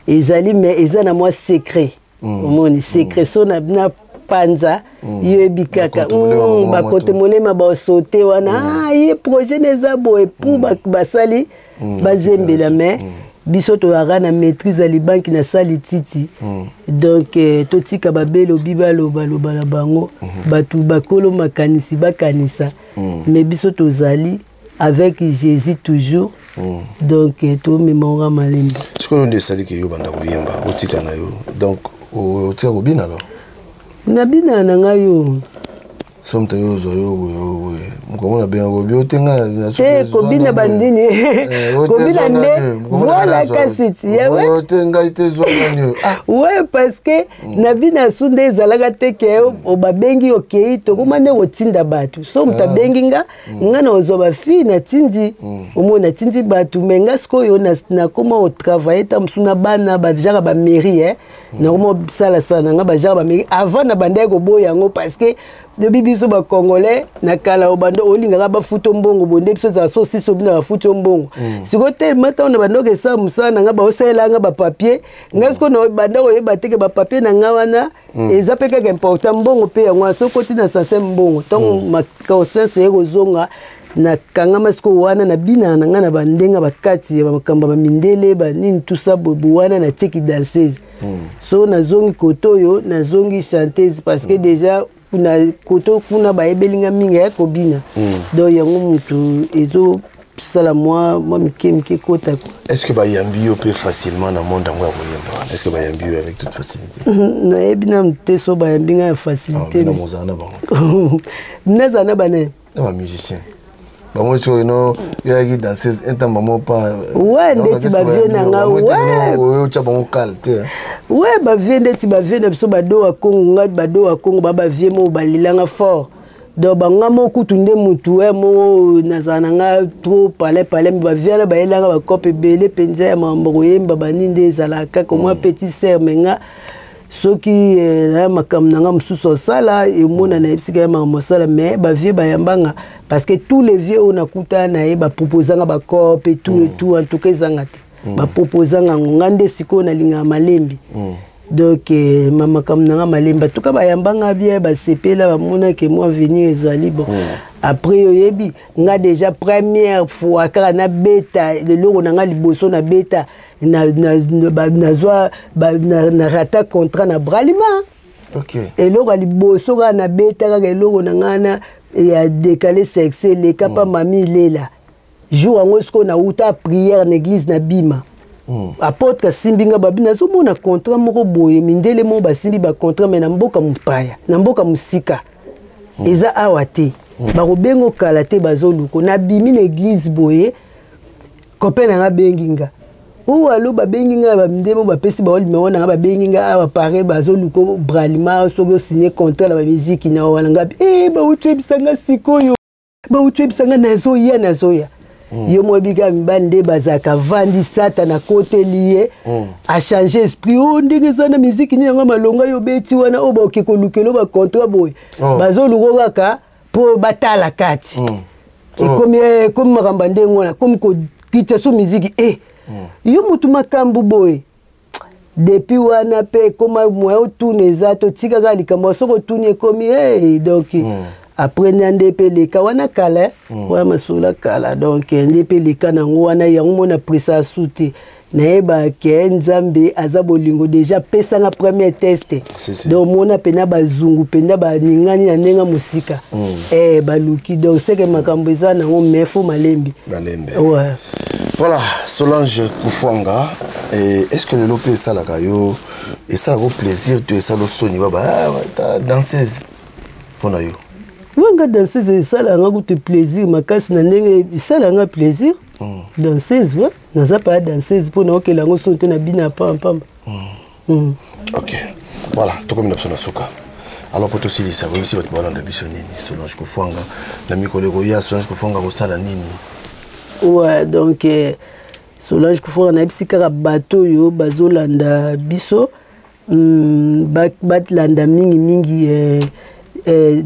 ezali, mais eza na mwa secret. Omoni secret so na panza, yoyebi kaka bakote molema basote wana. Ye projet na eza boye pour basali bazembela, mais biso toyaka na maîtrise ya libanki na sali titi. Donc totika babelobi balobaloba na bango, bato bakolo makanisi bakanisa, mais biso tozali avec Jésus toujours. Donc tomemanga malembe. Sikoyo nde esaliki yo banda koyemba, otika na yo, donc otika kobina alors? Nabina na ngai yo. So moto yo ozwa yo boye boye, mokongo nabenga kobi otenga. Te, kobina bandini, kobina nde voilà, kasi ti te ngai te, zwa nani? Ouais, parce que nabina su nde ezalaka te ke babengi okei, tokoma nde kotinda bato. So moto abengi nga, nga na ozwa bafille, natindi, omoi natindi bato. Mais nga sikoyo nakoma kotravaille ta mosusu na bana bajaka bamairie, nakoma kosalasala na nga bajaka bamairie. Avant na bandaki koboya yango, parce que lobi biso bacongolais na kala obanda olingaka bafuta mbongo bonde, biso ezala so sisi obina bafuti yo mbongo. Sikoyo telema ntango na bandoko esala mosala na nga, baosalela nga bapapier. Nga sikoyo na banda koyeba teke bapapier na nga wana eza mpe kaka important, mbongo mpe yango wana. Soki okoti na sase mbongo, ntango conscience eye kozonga, nakangama sikoyo wana, nabinaka na ngai na bandenge bakati ya bamakambo ya bamindele banini tusa boye wana, natieki danseuse. So nazongi kote oyo, nazongi chanteuse, parce que déjà kuna kote kuna bayebeli nga mingi ya kobina. Donc yango motu ezosala mwa mike mike kota kwa. Est ce que bayambi yo mpe facilement na monde yango ya koyemba wana? Est ce que bayambi yo avec toute facilité? Nayebi nanu te so bayambi nga ya facilité. Ozala na bango? Nazala na bana. Na bamusicien. Bango sikoyo no yoyaki danseuse un temps bango pa. Ouais, ndeti bavie na nga, ouais. Oyo otya bango kale te. Ouais, bavie ndeti bavie na biso bado ya Congo, nga bado ya Congo ba bavie moko balelanga fort. Donc banga moko kutu nde mutu e moko nazala na nga trop palais palais, me bavie wana bayelanga bakope ebele mpenza ya makambo koyemba banini nde ezalaka kaka mwa petit sœur. Me nga soki na makambo na nga mosusu osala emonana, yebisika ya makambo osala, mais bavie bayambanga parce que tous les vieux oyo nakutana na ye baproposanga bacope et tout et tout. En tout cas ezanga te, baproposanga yango. Nga nde sikoyo nalingaka malembi. Donc makambo na nga malembi. En tout cas bayambanga bien, basepela, bamonake mwa avenir ezali. Bon, après oyebi nga déjà première fois kaka nabeta eloko na nga liboso, nabeta nazwa na rata contrat na Bralima. Eloko ya liboso kaka nabeta kaka eloko na ngai na ya décalé sexe eleka pa mami lela. Jour yango sikoyo nauta prière na église na bima, apôtre asimbi nga, babi nazomona contrat moko boye, mindele moko basimbi bacontrat, me na mboka mopaya, na mboka mosika, eza awa te, bakobenga okala te, bazoluka. Nabimi na église boye, copain na nga abengi nga oyo alo, babengi nga bamindele mo bapesi bao numéro na nga, babengi nga awa pare, bazoluka Bralima soki osigne contrat na bamiziki na wana. Nga e bauti oyebisa nga sikoyo, bauti oyebisa nga, nazoya, nazoya. Yo moyebi kaka mibali nde bazalaka vandi, Satana akoteli ye, achange esprit oyo ndenge eza na miziki nini yango malonga yo obeti wana oyo baoke kolukela bacontrat boye. Bazoluka kaka mpo batala kati. Ekomi ekomi makambo ya ndenge wana, ekomi kokitisa so miziki e yo motu makambo boye. Depuis wana mpe ekoma moyen otuna eza, totika kaka likambo soki otuni ekomi hey, donc après na nde mpe leka wana kala wana masolo kala. Donc nde mpe leka nango wana yango mona presa su te. Nayeba ke Nzambe aza bolingo, déjà apesanga premier test. Si, si. Donc mona mpena bazungu mpenza baningani na ndenge mosika, baluki. Donc seke makambo eza nango, mais faut malembi. Malembe. Ouais. Voilà, Solange Kufwanga, et est ce que lelo mpe esalaka yo, esalaka yo plaisir to esala osoni baba ah, danseuse mpo na yo? Wanga danseuse esalanga kutu plaisir makasi na ndenge esalanga plaisir. Danseuse, ouais, naza pa danseuse mpo naokela yango soni te na bino ya pampamba. Ok, voilà, tokomi na biso na suka. Alors po tosilisa, koyebisi bato balanda biso nini? Solange Kofwanga, na mikolo ekoya, Solange Kofwanga kosala nini? Ouais, donc Solange Kofwanga, nayebisi kaka bato oyo bazolanda biso, balanda mingimingi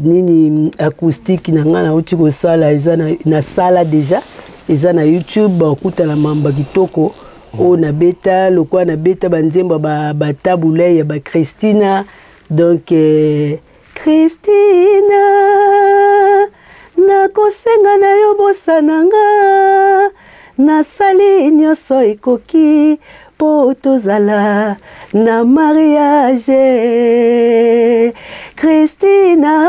nini acoustique na ngai nauti kosala, eza na sala déjà, eza na YouTube, bakutana mamba kitoko oyo nabeta lokola nabeta banzembo batabulei ya bachristina. Donc Christina, nakosenga na yo bosana nga, nasali nyonso ekoki mpo tozala na mariage. Christina,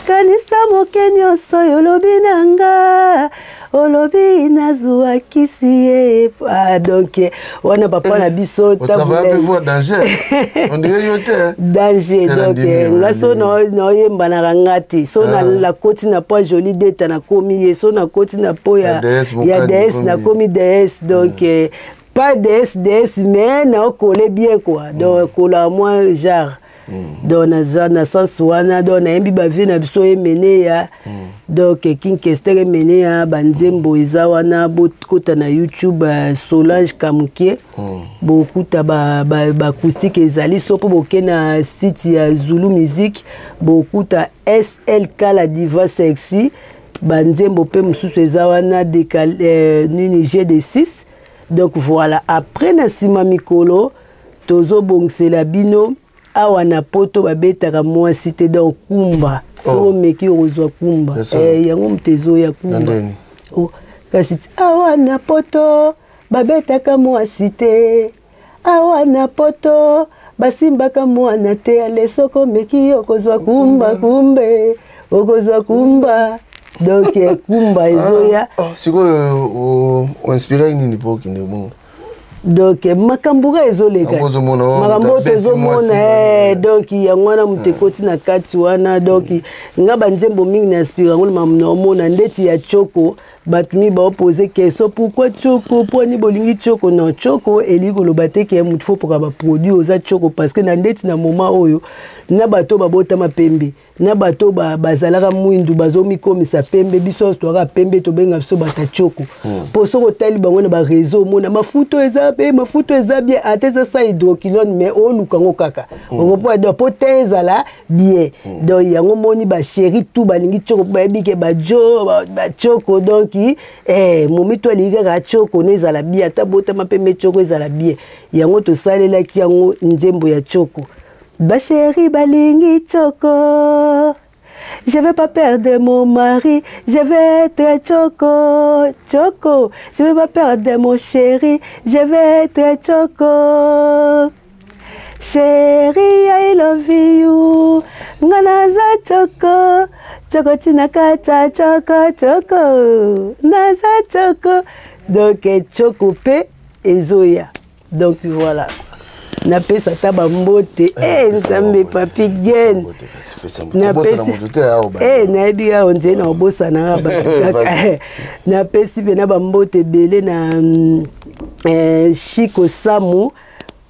kanisa moke nyonso oyo olobi na nga, olobi nazwa kisi ye. Ah, donc wana papa na biso. Danger. Donc nga so naoyembanaka nga te, so nakoti na po ya Joli Deta, nakomi ye, so nakoti na po ya DS, nakomi DS. Donc pas DS DS, mais naokole bien quoi. Donc kola mwa genre, donc naza na sens wana. Donc nayembi bavie na biso emene ya donc King Kester emene ya banzembo eza wana. Bokota na YouTube, Solange Kamukie, bokuta baacoustique ezali. So mpo boke na site ya Zulu Music, bokuta SLK la diva sexy, banzembo mpe mosusu eza wana, nini GD6. Donc voilà, après na nsima mikolo tozobongisela bino awa na Poto babetaka mwasi te. Donc kumba, soki omeki okozwa kumba. Yango moto ezoya kumba. Oh, kasi awa na Poto babetaka mwasi te, awa na Poto basimbaka mwana te. Ale soki omeki okozwa kumba, kumbe okozwa kumba. Donc kumba ezoya. Sikoyo oinspiraki nini mpo okende bongo? Donc makambo kaka ezoleka, makambo oyo tozomona, donc yango wana moto ekoti na kati wana. Donc nga banzembo mingi na inspire yango makambo naomona ndeti ya choko. Bato mingi baopose question: pourquoi choko? Mpo ani bolingi choko? Non, choko elingi koloba te ke motu fo poka baproduit oza choko, parce que na ndeti na moment oyo, na bato babotama pembe, na bato bazalaka mwindu, bazomikomisa pembe, biso nyonso toyaka pembe, tobenga biso bato choko. Mpo soki otali bango na bareseau, omona mafuta eza pe, mafuta eza bien, ata eza sa hydroquinone, mais oluka yango kaka okopoa. Donc po te ezala bien. Donc yango moni bachéri tout balingi choko, mpo bayebi ke bajo bachoko. Donc momi to alingi kaka choko no ezala bien, ata botama pembe, choko ezala bien. Yango tosalelaki yango nzembo ya choko. Bachéri balingi choko. Je vais pas perdre mon mari, je vais être choco, choco. Je vais pas perdre mon chéri, je vais être choco. Chéri, I love you. Nga naza choco, choco tina kata choco, choco. Naza choco. Donc choco pe ezoya. Donc voilà. Napesa ata bambote e Nzambe, Papi Gen, nayebi kaka onzeli na kobosanaka bato kaka. Napesi mpena bambote ebele na Chiko Samu,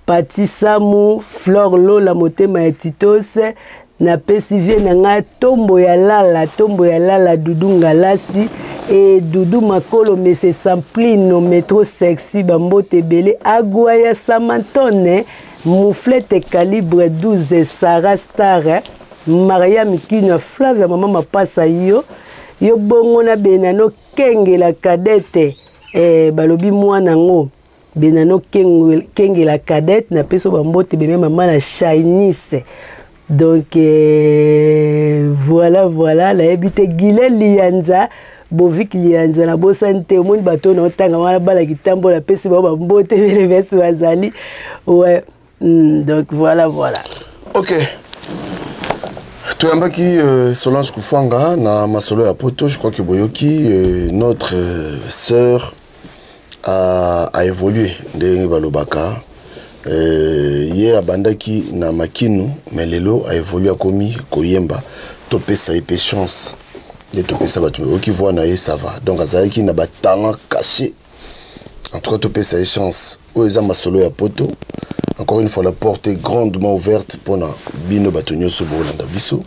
Pati Samu, Flore Lola, motema ya Titos. Napesi vie na ngai Tombo ya Lala, Tombo ya Lala, Dudu Ngalasi e Dudu Makolo, Mese Samplino, Metro Sexy, bambote ebele. Agwaya Samantone, Mouflete Calibre 12, Sara Star, Mariam Kinwa, Flavia mama mapasa, yo yo bongo na Benano Kengela Cadette, balobi mwana yango Benano Kengela Cadette. Napesi oyo bambote beme mama na Chinese. Donc voilà, voilà, nayebi te. Gile Lianza, Bovik Lianza, nabosani te. Omoni bato oyo naotanga wana, bala kitambo, napesi bango bambote ebele besi bazali. Ouais, donc voilà, voilà. Ok, toyambaki Solange Kufwanga na masolo ya poto. Je crois que boyoki, notre sœur a évolué ndenge balobaka. Ye abandaki na makinu, mais lelo a évolué, akomi koyemba. Topesa ye mpe chance nde topesa bato oyoki voix na ye, ça va. Donc azalaki na batalent caché. En tout cas, topesa ye chance. Oyo eza masolo ya poto. Encore une fois, la porte est grandement ouverte mpona bino bato nyonso bokolanda biso.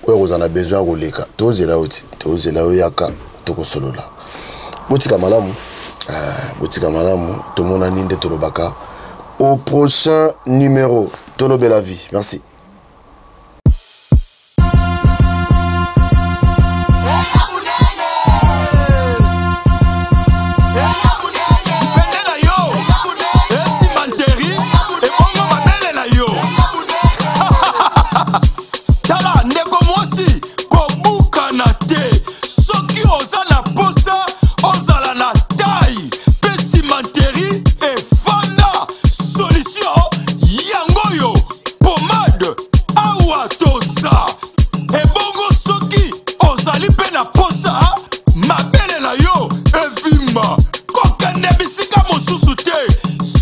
Oyo kozala na besoin ya koleka, tozela yo ti tozela yo, yaka tokosolola. Botika malamu, botika malamu. Tomonani nde tolobaka au prochain numéro Tolobela Vie. Merci. Bende na yo esimanteri ebongo mabele na yo. Tala ndeko mwasi, kobukana te. Soki oza na posa ozala na taille mpe cimenterie efanda, solution yango oyo, pomade Awa Toza. Ebongo soki ozali mpe na posa mabele na yo evimba, kokende bisika mosusu te,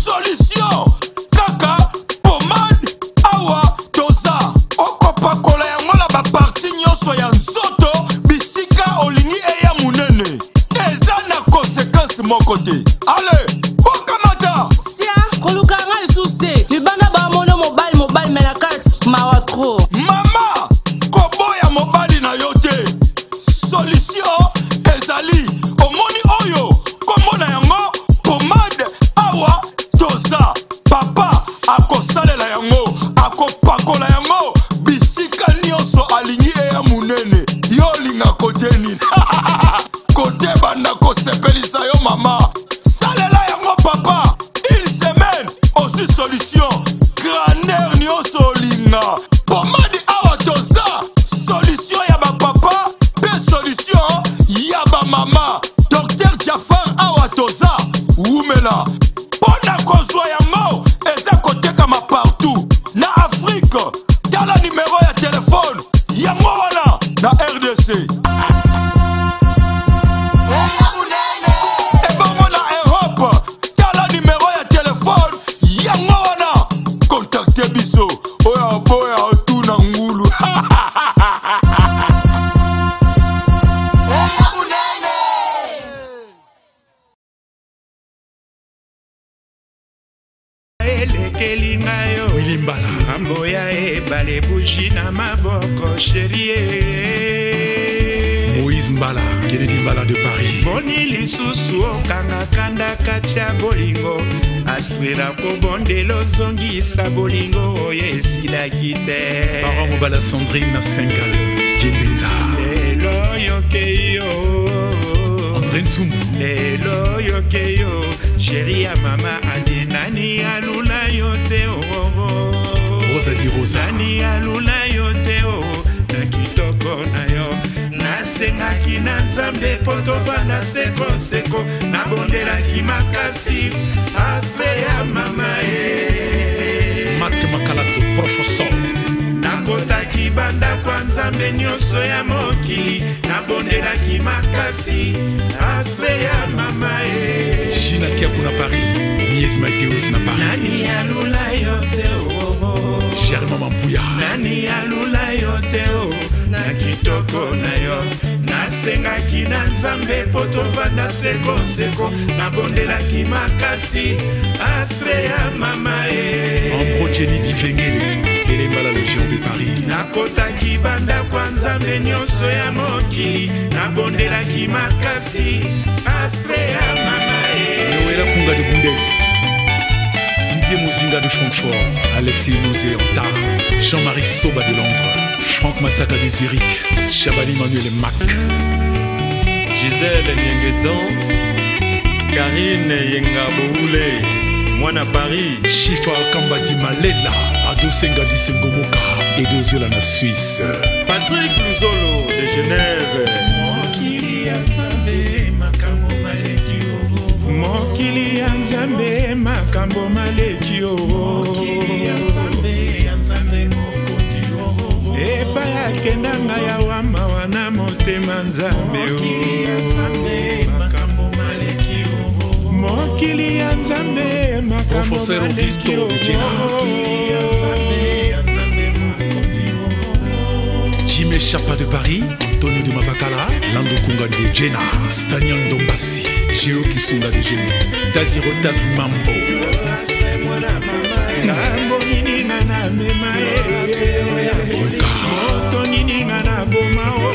solution kaka pomade Awa Toza. Okopakola yango na baparti nyonso ya nzoto bisika olingi eya monene, eza na conséquence moko te. Ale, bokamata. Sia koluka nga lisusu te. Libanda bamono mobali mobali, me na kati mawa trop. Mama, koboya mobali na yo te, solution ezali. Omoni oyo kombo na yango pomade Awa Toza. Papa akosalela yango, akopakola yango bisika nyonso alingi eya monene. Yo olinga kote nini? Kote banda kosepelisa yo mama, salela yango papa. Une semaine ozwi solution, grandeur nyonso olinga. Pomade Awa Toza, solution ya bapapa mpe solution ya bamama. Dr Jafar Awa Toza, wumela. Mpo na kozwa yango, eza kotekama partout na Afrique. Tala nimero ya telefone yango wana na RDC, ebongo na Europe, tala nimero ya telefone. Ebuji na maboko chérie. Moïse Mbala, Kennedy Mbala de Paris. Boni lisusu okanga kanda kati ya bolingo. Aswela kobondela ozongisa bolingo oyo esilaki te. Parent Mobala Sandrine na Sengal, Kimbenza. Lelo yoke yo. André Ntsumbu. Lelo yoke yo. Chéri ya mama adi nani alula yo te oh, oh, oh. Rosa di Rosa. Nani alula yo te oh, na kitoko na yo. Nasengaki na Nzambe po tovanda sekoseko. Nabondelaki makasi ase ya mama e. Marc Makalazo, professeur. Nakotaki bandako ya Nzambe nyonso ya mokili. Nabondelaki makasi ase ya mama e. Gina Kiaku na Paris. Mies Mateus na Paris. Nani alula yo te oh, oh. Germain Mampuya. Nani alula yo te oh, na kitoko na yo. Nasengaki na Nzambe po tovanda sekoseko. Nabondelaki makasi asre ya mama e. Ambro Jenny Dikengele, Elembala le géant de Paris. Nakotaki bandako ya Nzambe nyonso ya mokili. Nabondelaki makasi astre ya mama e. Noëlla Kunga de Bundes. Didier Mozinga de Francfort, Alexis Mosé-Anta, Jean-Marie Soba de Londres, Franck Masaka de Zurich, Chabani Manuel Mac. Gisèle Nienguetan, Karine Yenga Boule, Mwana Paris. Chifa Kamba di Malela, Ado Senga di Sengomoka, Edo Ziola na Suisse. Patrick Luzolo de Genève. Mokili ya Nzambe makambo maleki o. Mokili ya Nzambe makambo maleki o. Mokili ya Nzambe ya Nzambe mokonzi o. Epai akendanga ya wama wana motema Nzambe o. Mokili ya Nzambe makambo maleki o. Mokili ya Nzambe makambo Professeur maleki Augusto o. de Jena. Mokili ya Nzambe ya Nzambe mokonzi o. Jimé Chapa de Paris, Antonio de Mavakala, Lando Kunga de Jena, Spaniel Dombassi, Géo Kisunga de Geno, Daziro Tazimambo. Ngambo nini nga na mema ye. Moto nini nga na boma o.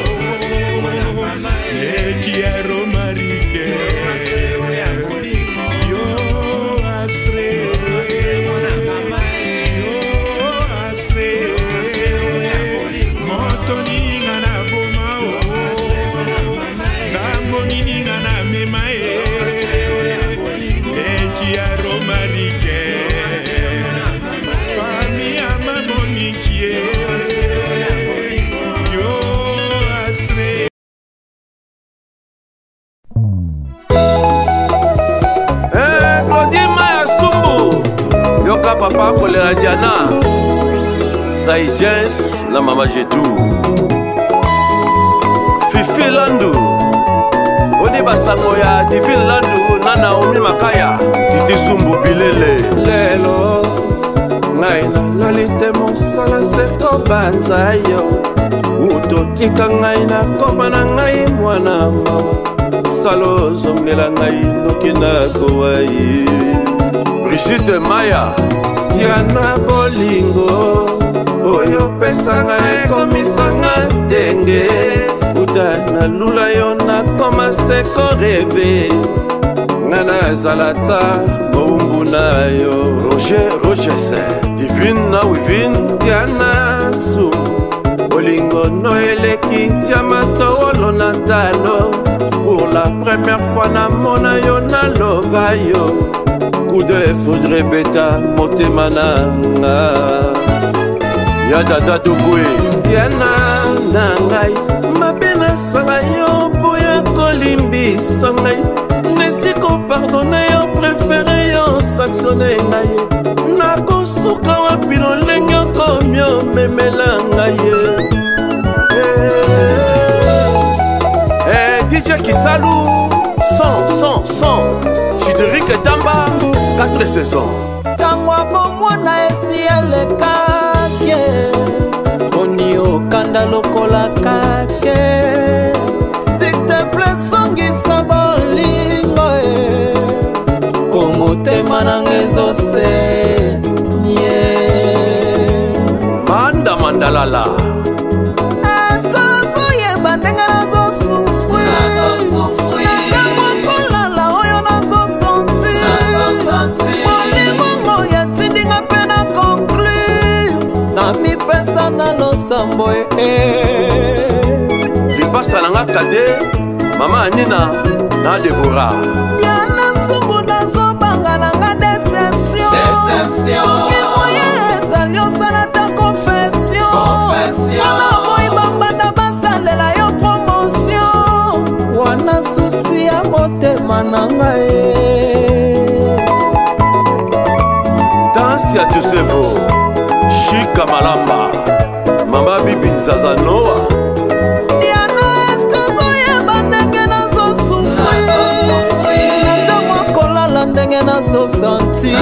Leki ya Romarike. Yo astre. Yo astre. Moto nini nga na boma o. Ngambo nini nga na mema ye. Leki ya Romarike. Famille ya Mamoniki ye. Yo astre. Eh, Claudine Maya Sumbu yoka papa kolela Diana Sai Jens na mama Jetou Fifi Landu oni basango ya Divine Landu na Naomi Makaya Titi Sumbu Bilele lelo ngai nalali te mosala se kobanza yo utotika ngai nakoma na ngai mwana mawa salo ozongela ngai noki nakowa ye Brigitte Maya Diana bolingo oyo opesanga ekomisanga ndenge uta nalula yo nakoma se koreve nga nazala ta mowumbu na yo Roger Rogers Divine na Wivine Diana Su bolingo no eleki diama towolo na talo pour la première fois namona yo nalova yo coup de foudre ebeta motema na nga ya dada tokwe Diana na ngai mabe nasala yo boya kolimbisa ngai nesi kopardone yo prefere yo sanctionne ngai nakosuka wapi lolenge okomi omemela ngai ye Eh, DJ Kisalu 100, 100, 100 Chideric Tamba 4 saisons ntango ya bomwana esi elekaki boni okanda lokola kake s'il te plaît songisa bolingo e po motema nanga ezosenye Manda manda Kalala. Eske ozoyeba ndenge nazosufri na ntango kolala oyo nazosentir bolingo oyo etindinga mpe na conclure namipesa na losambo e Lipasa na nga kade, mama Anina na Deborah. Diana Sumbu nazobanga na nga deception soki moye ezali osala ta confession mpona moi bambanda basalela yo promotion wana susi ya motema na ngai. Danse ya Tusevo, Shika Malamba, Mama Bibi Nzaza Noa. Diana eske ozoyeba ndenge nazosufri na ntango kolala ndenge nazosanti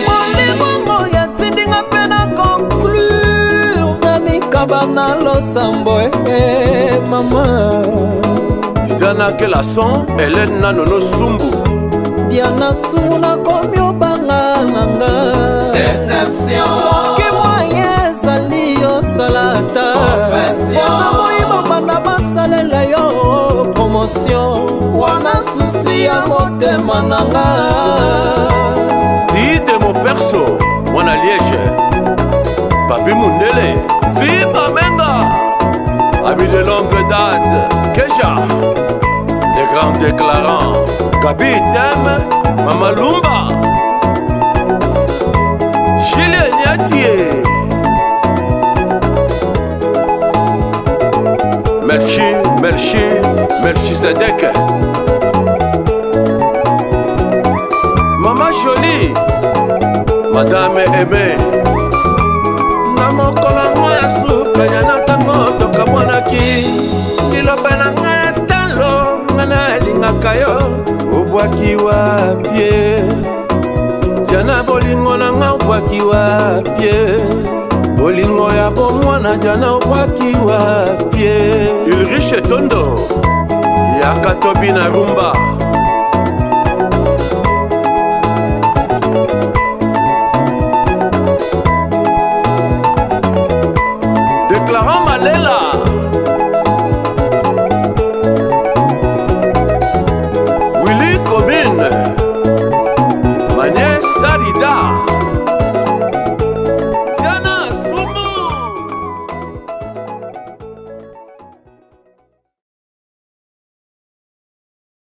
bolingo oyo etindinga mpe na conclure na mikaba na losambo e mama. Didiana Kelason, Hélène Nanono Sumbu. Diana Sumu nakomi obanga na nga soki moye ezali osala ata mpona moyi bambanda basalela yo promotion wana susi ya motema na nga. Dide Moperso, mwana Liège. Papi Mundele, Viva Menga. Ami de longue date, Keja. Les grands déclarants, Gabi Tem, Mama Lumba. Julien Niatier. Melchi, Melchi, Melchizedek. Mama Jolie, Madame Aimée. Na mokolo yango ya suka ya na ntango tokamwanaki, liloba na ngai ya talo nga nalingaka yo obwaki wapie Diana bolingo na nga obwaki wapie bolingo ya bomwana Diana obwaki wapie. Ulrich Etondo yaka tobi na rumba.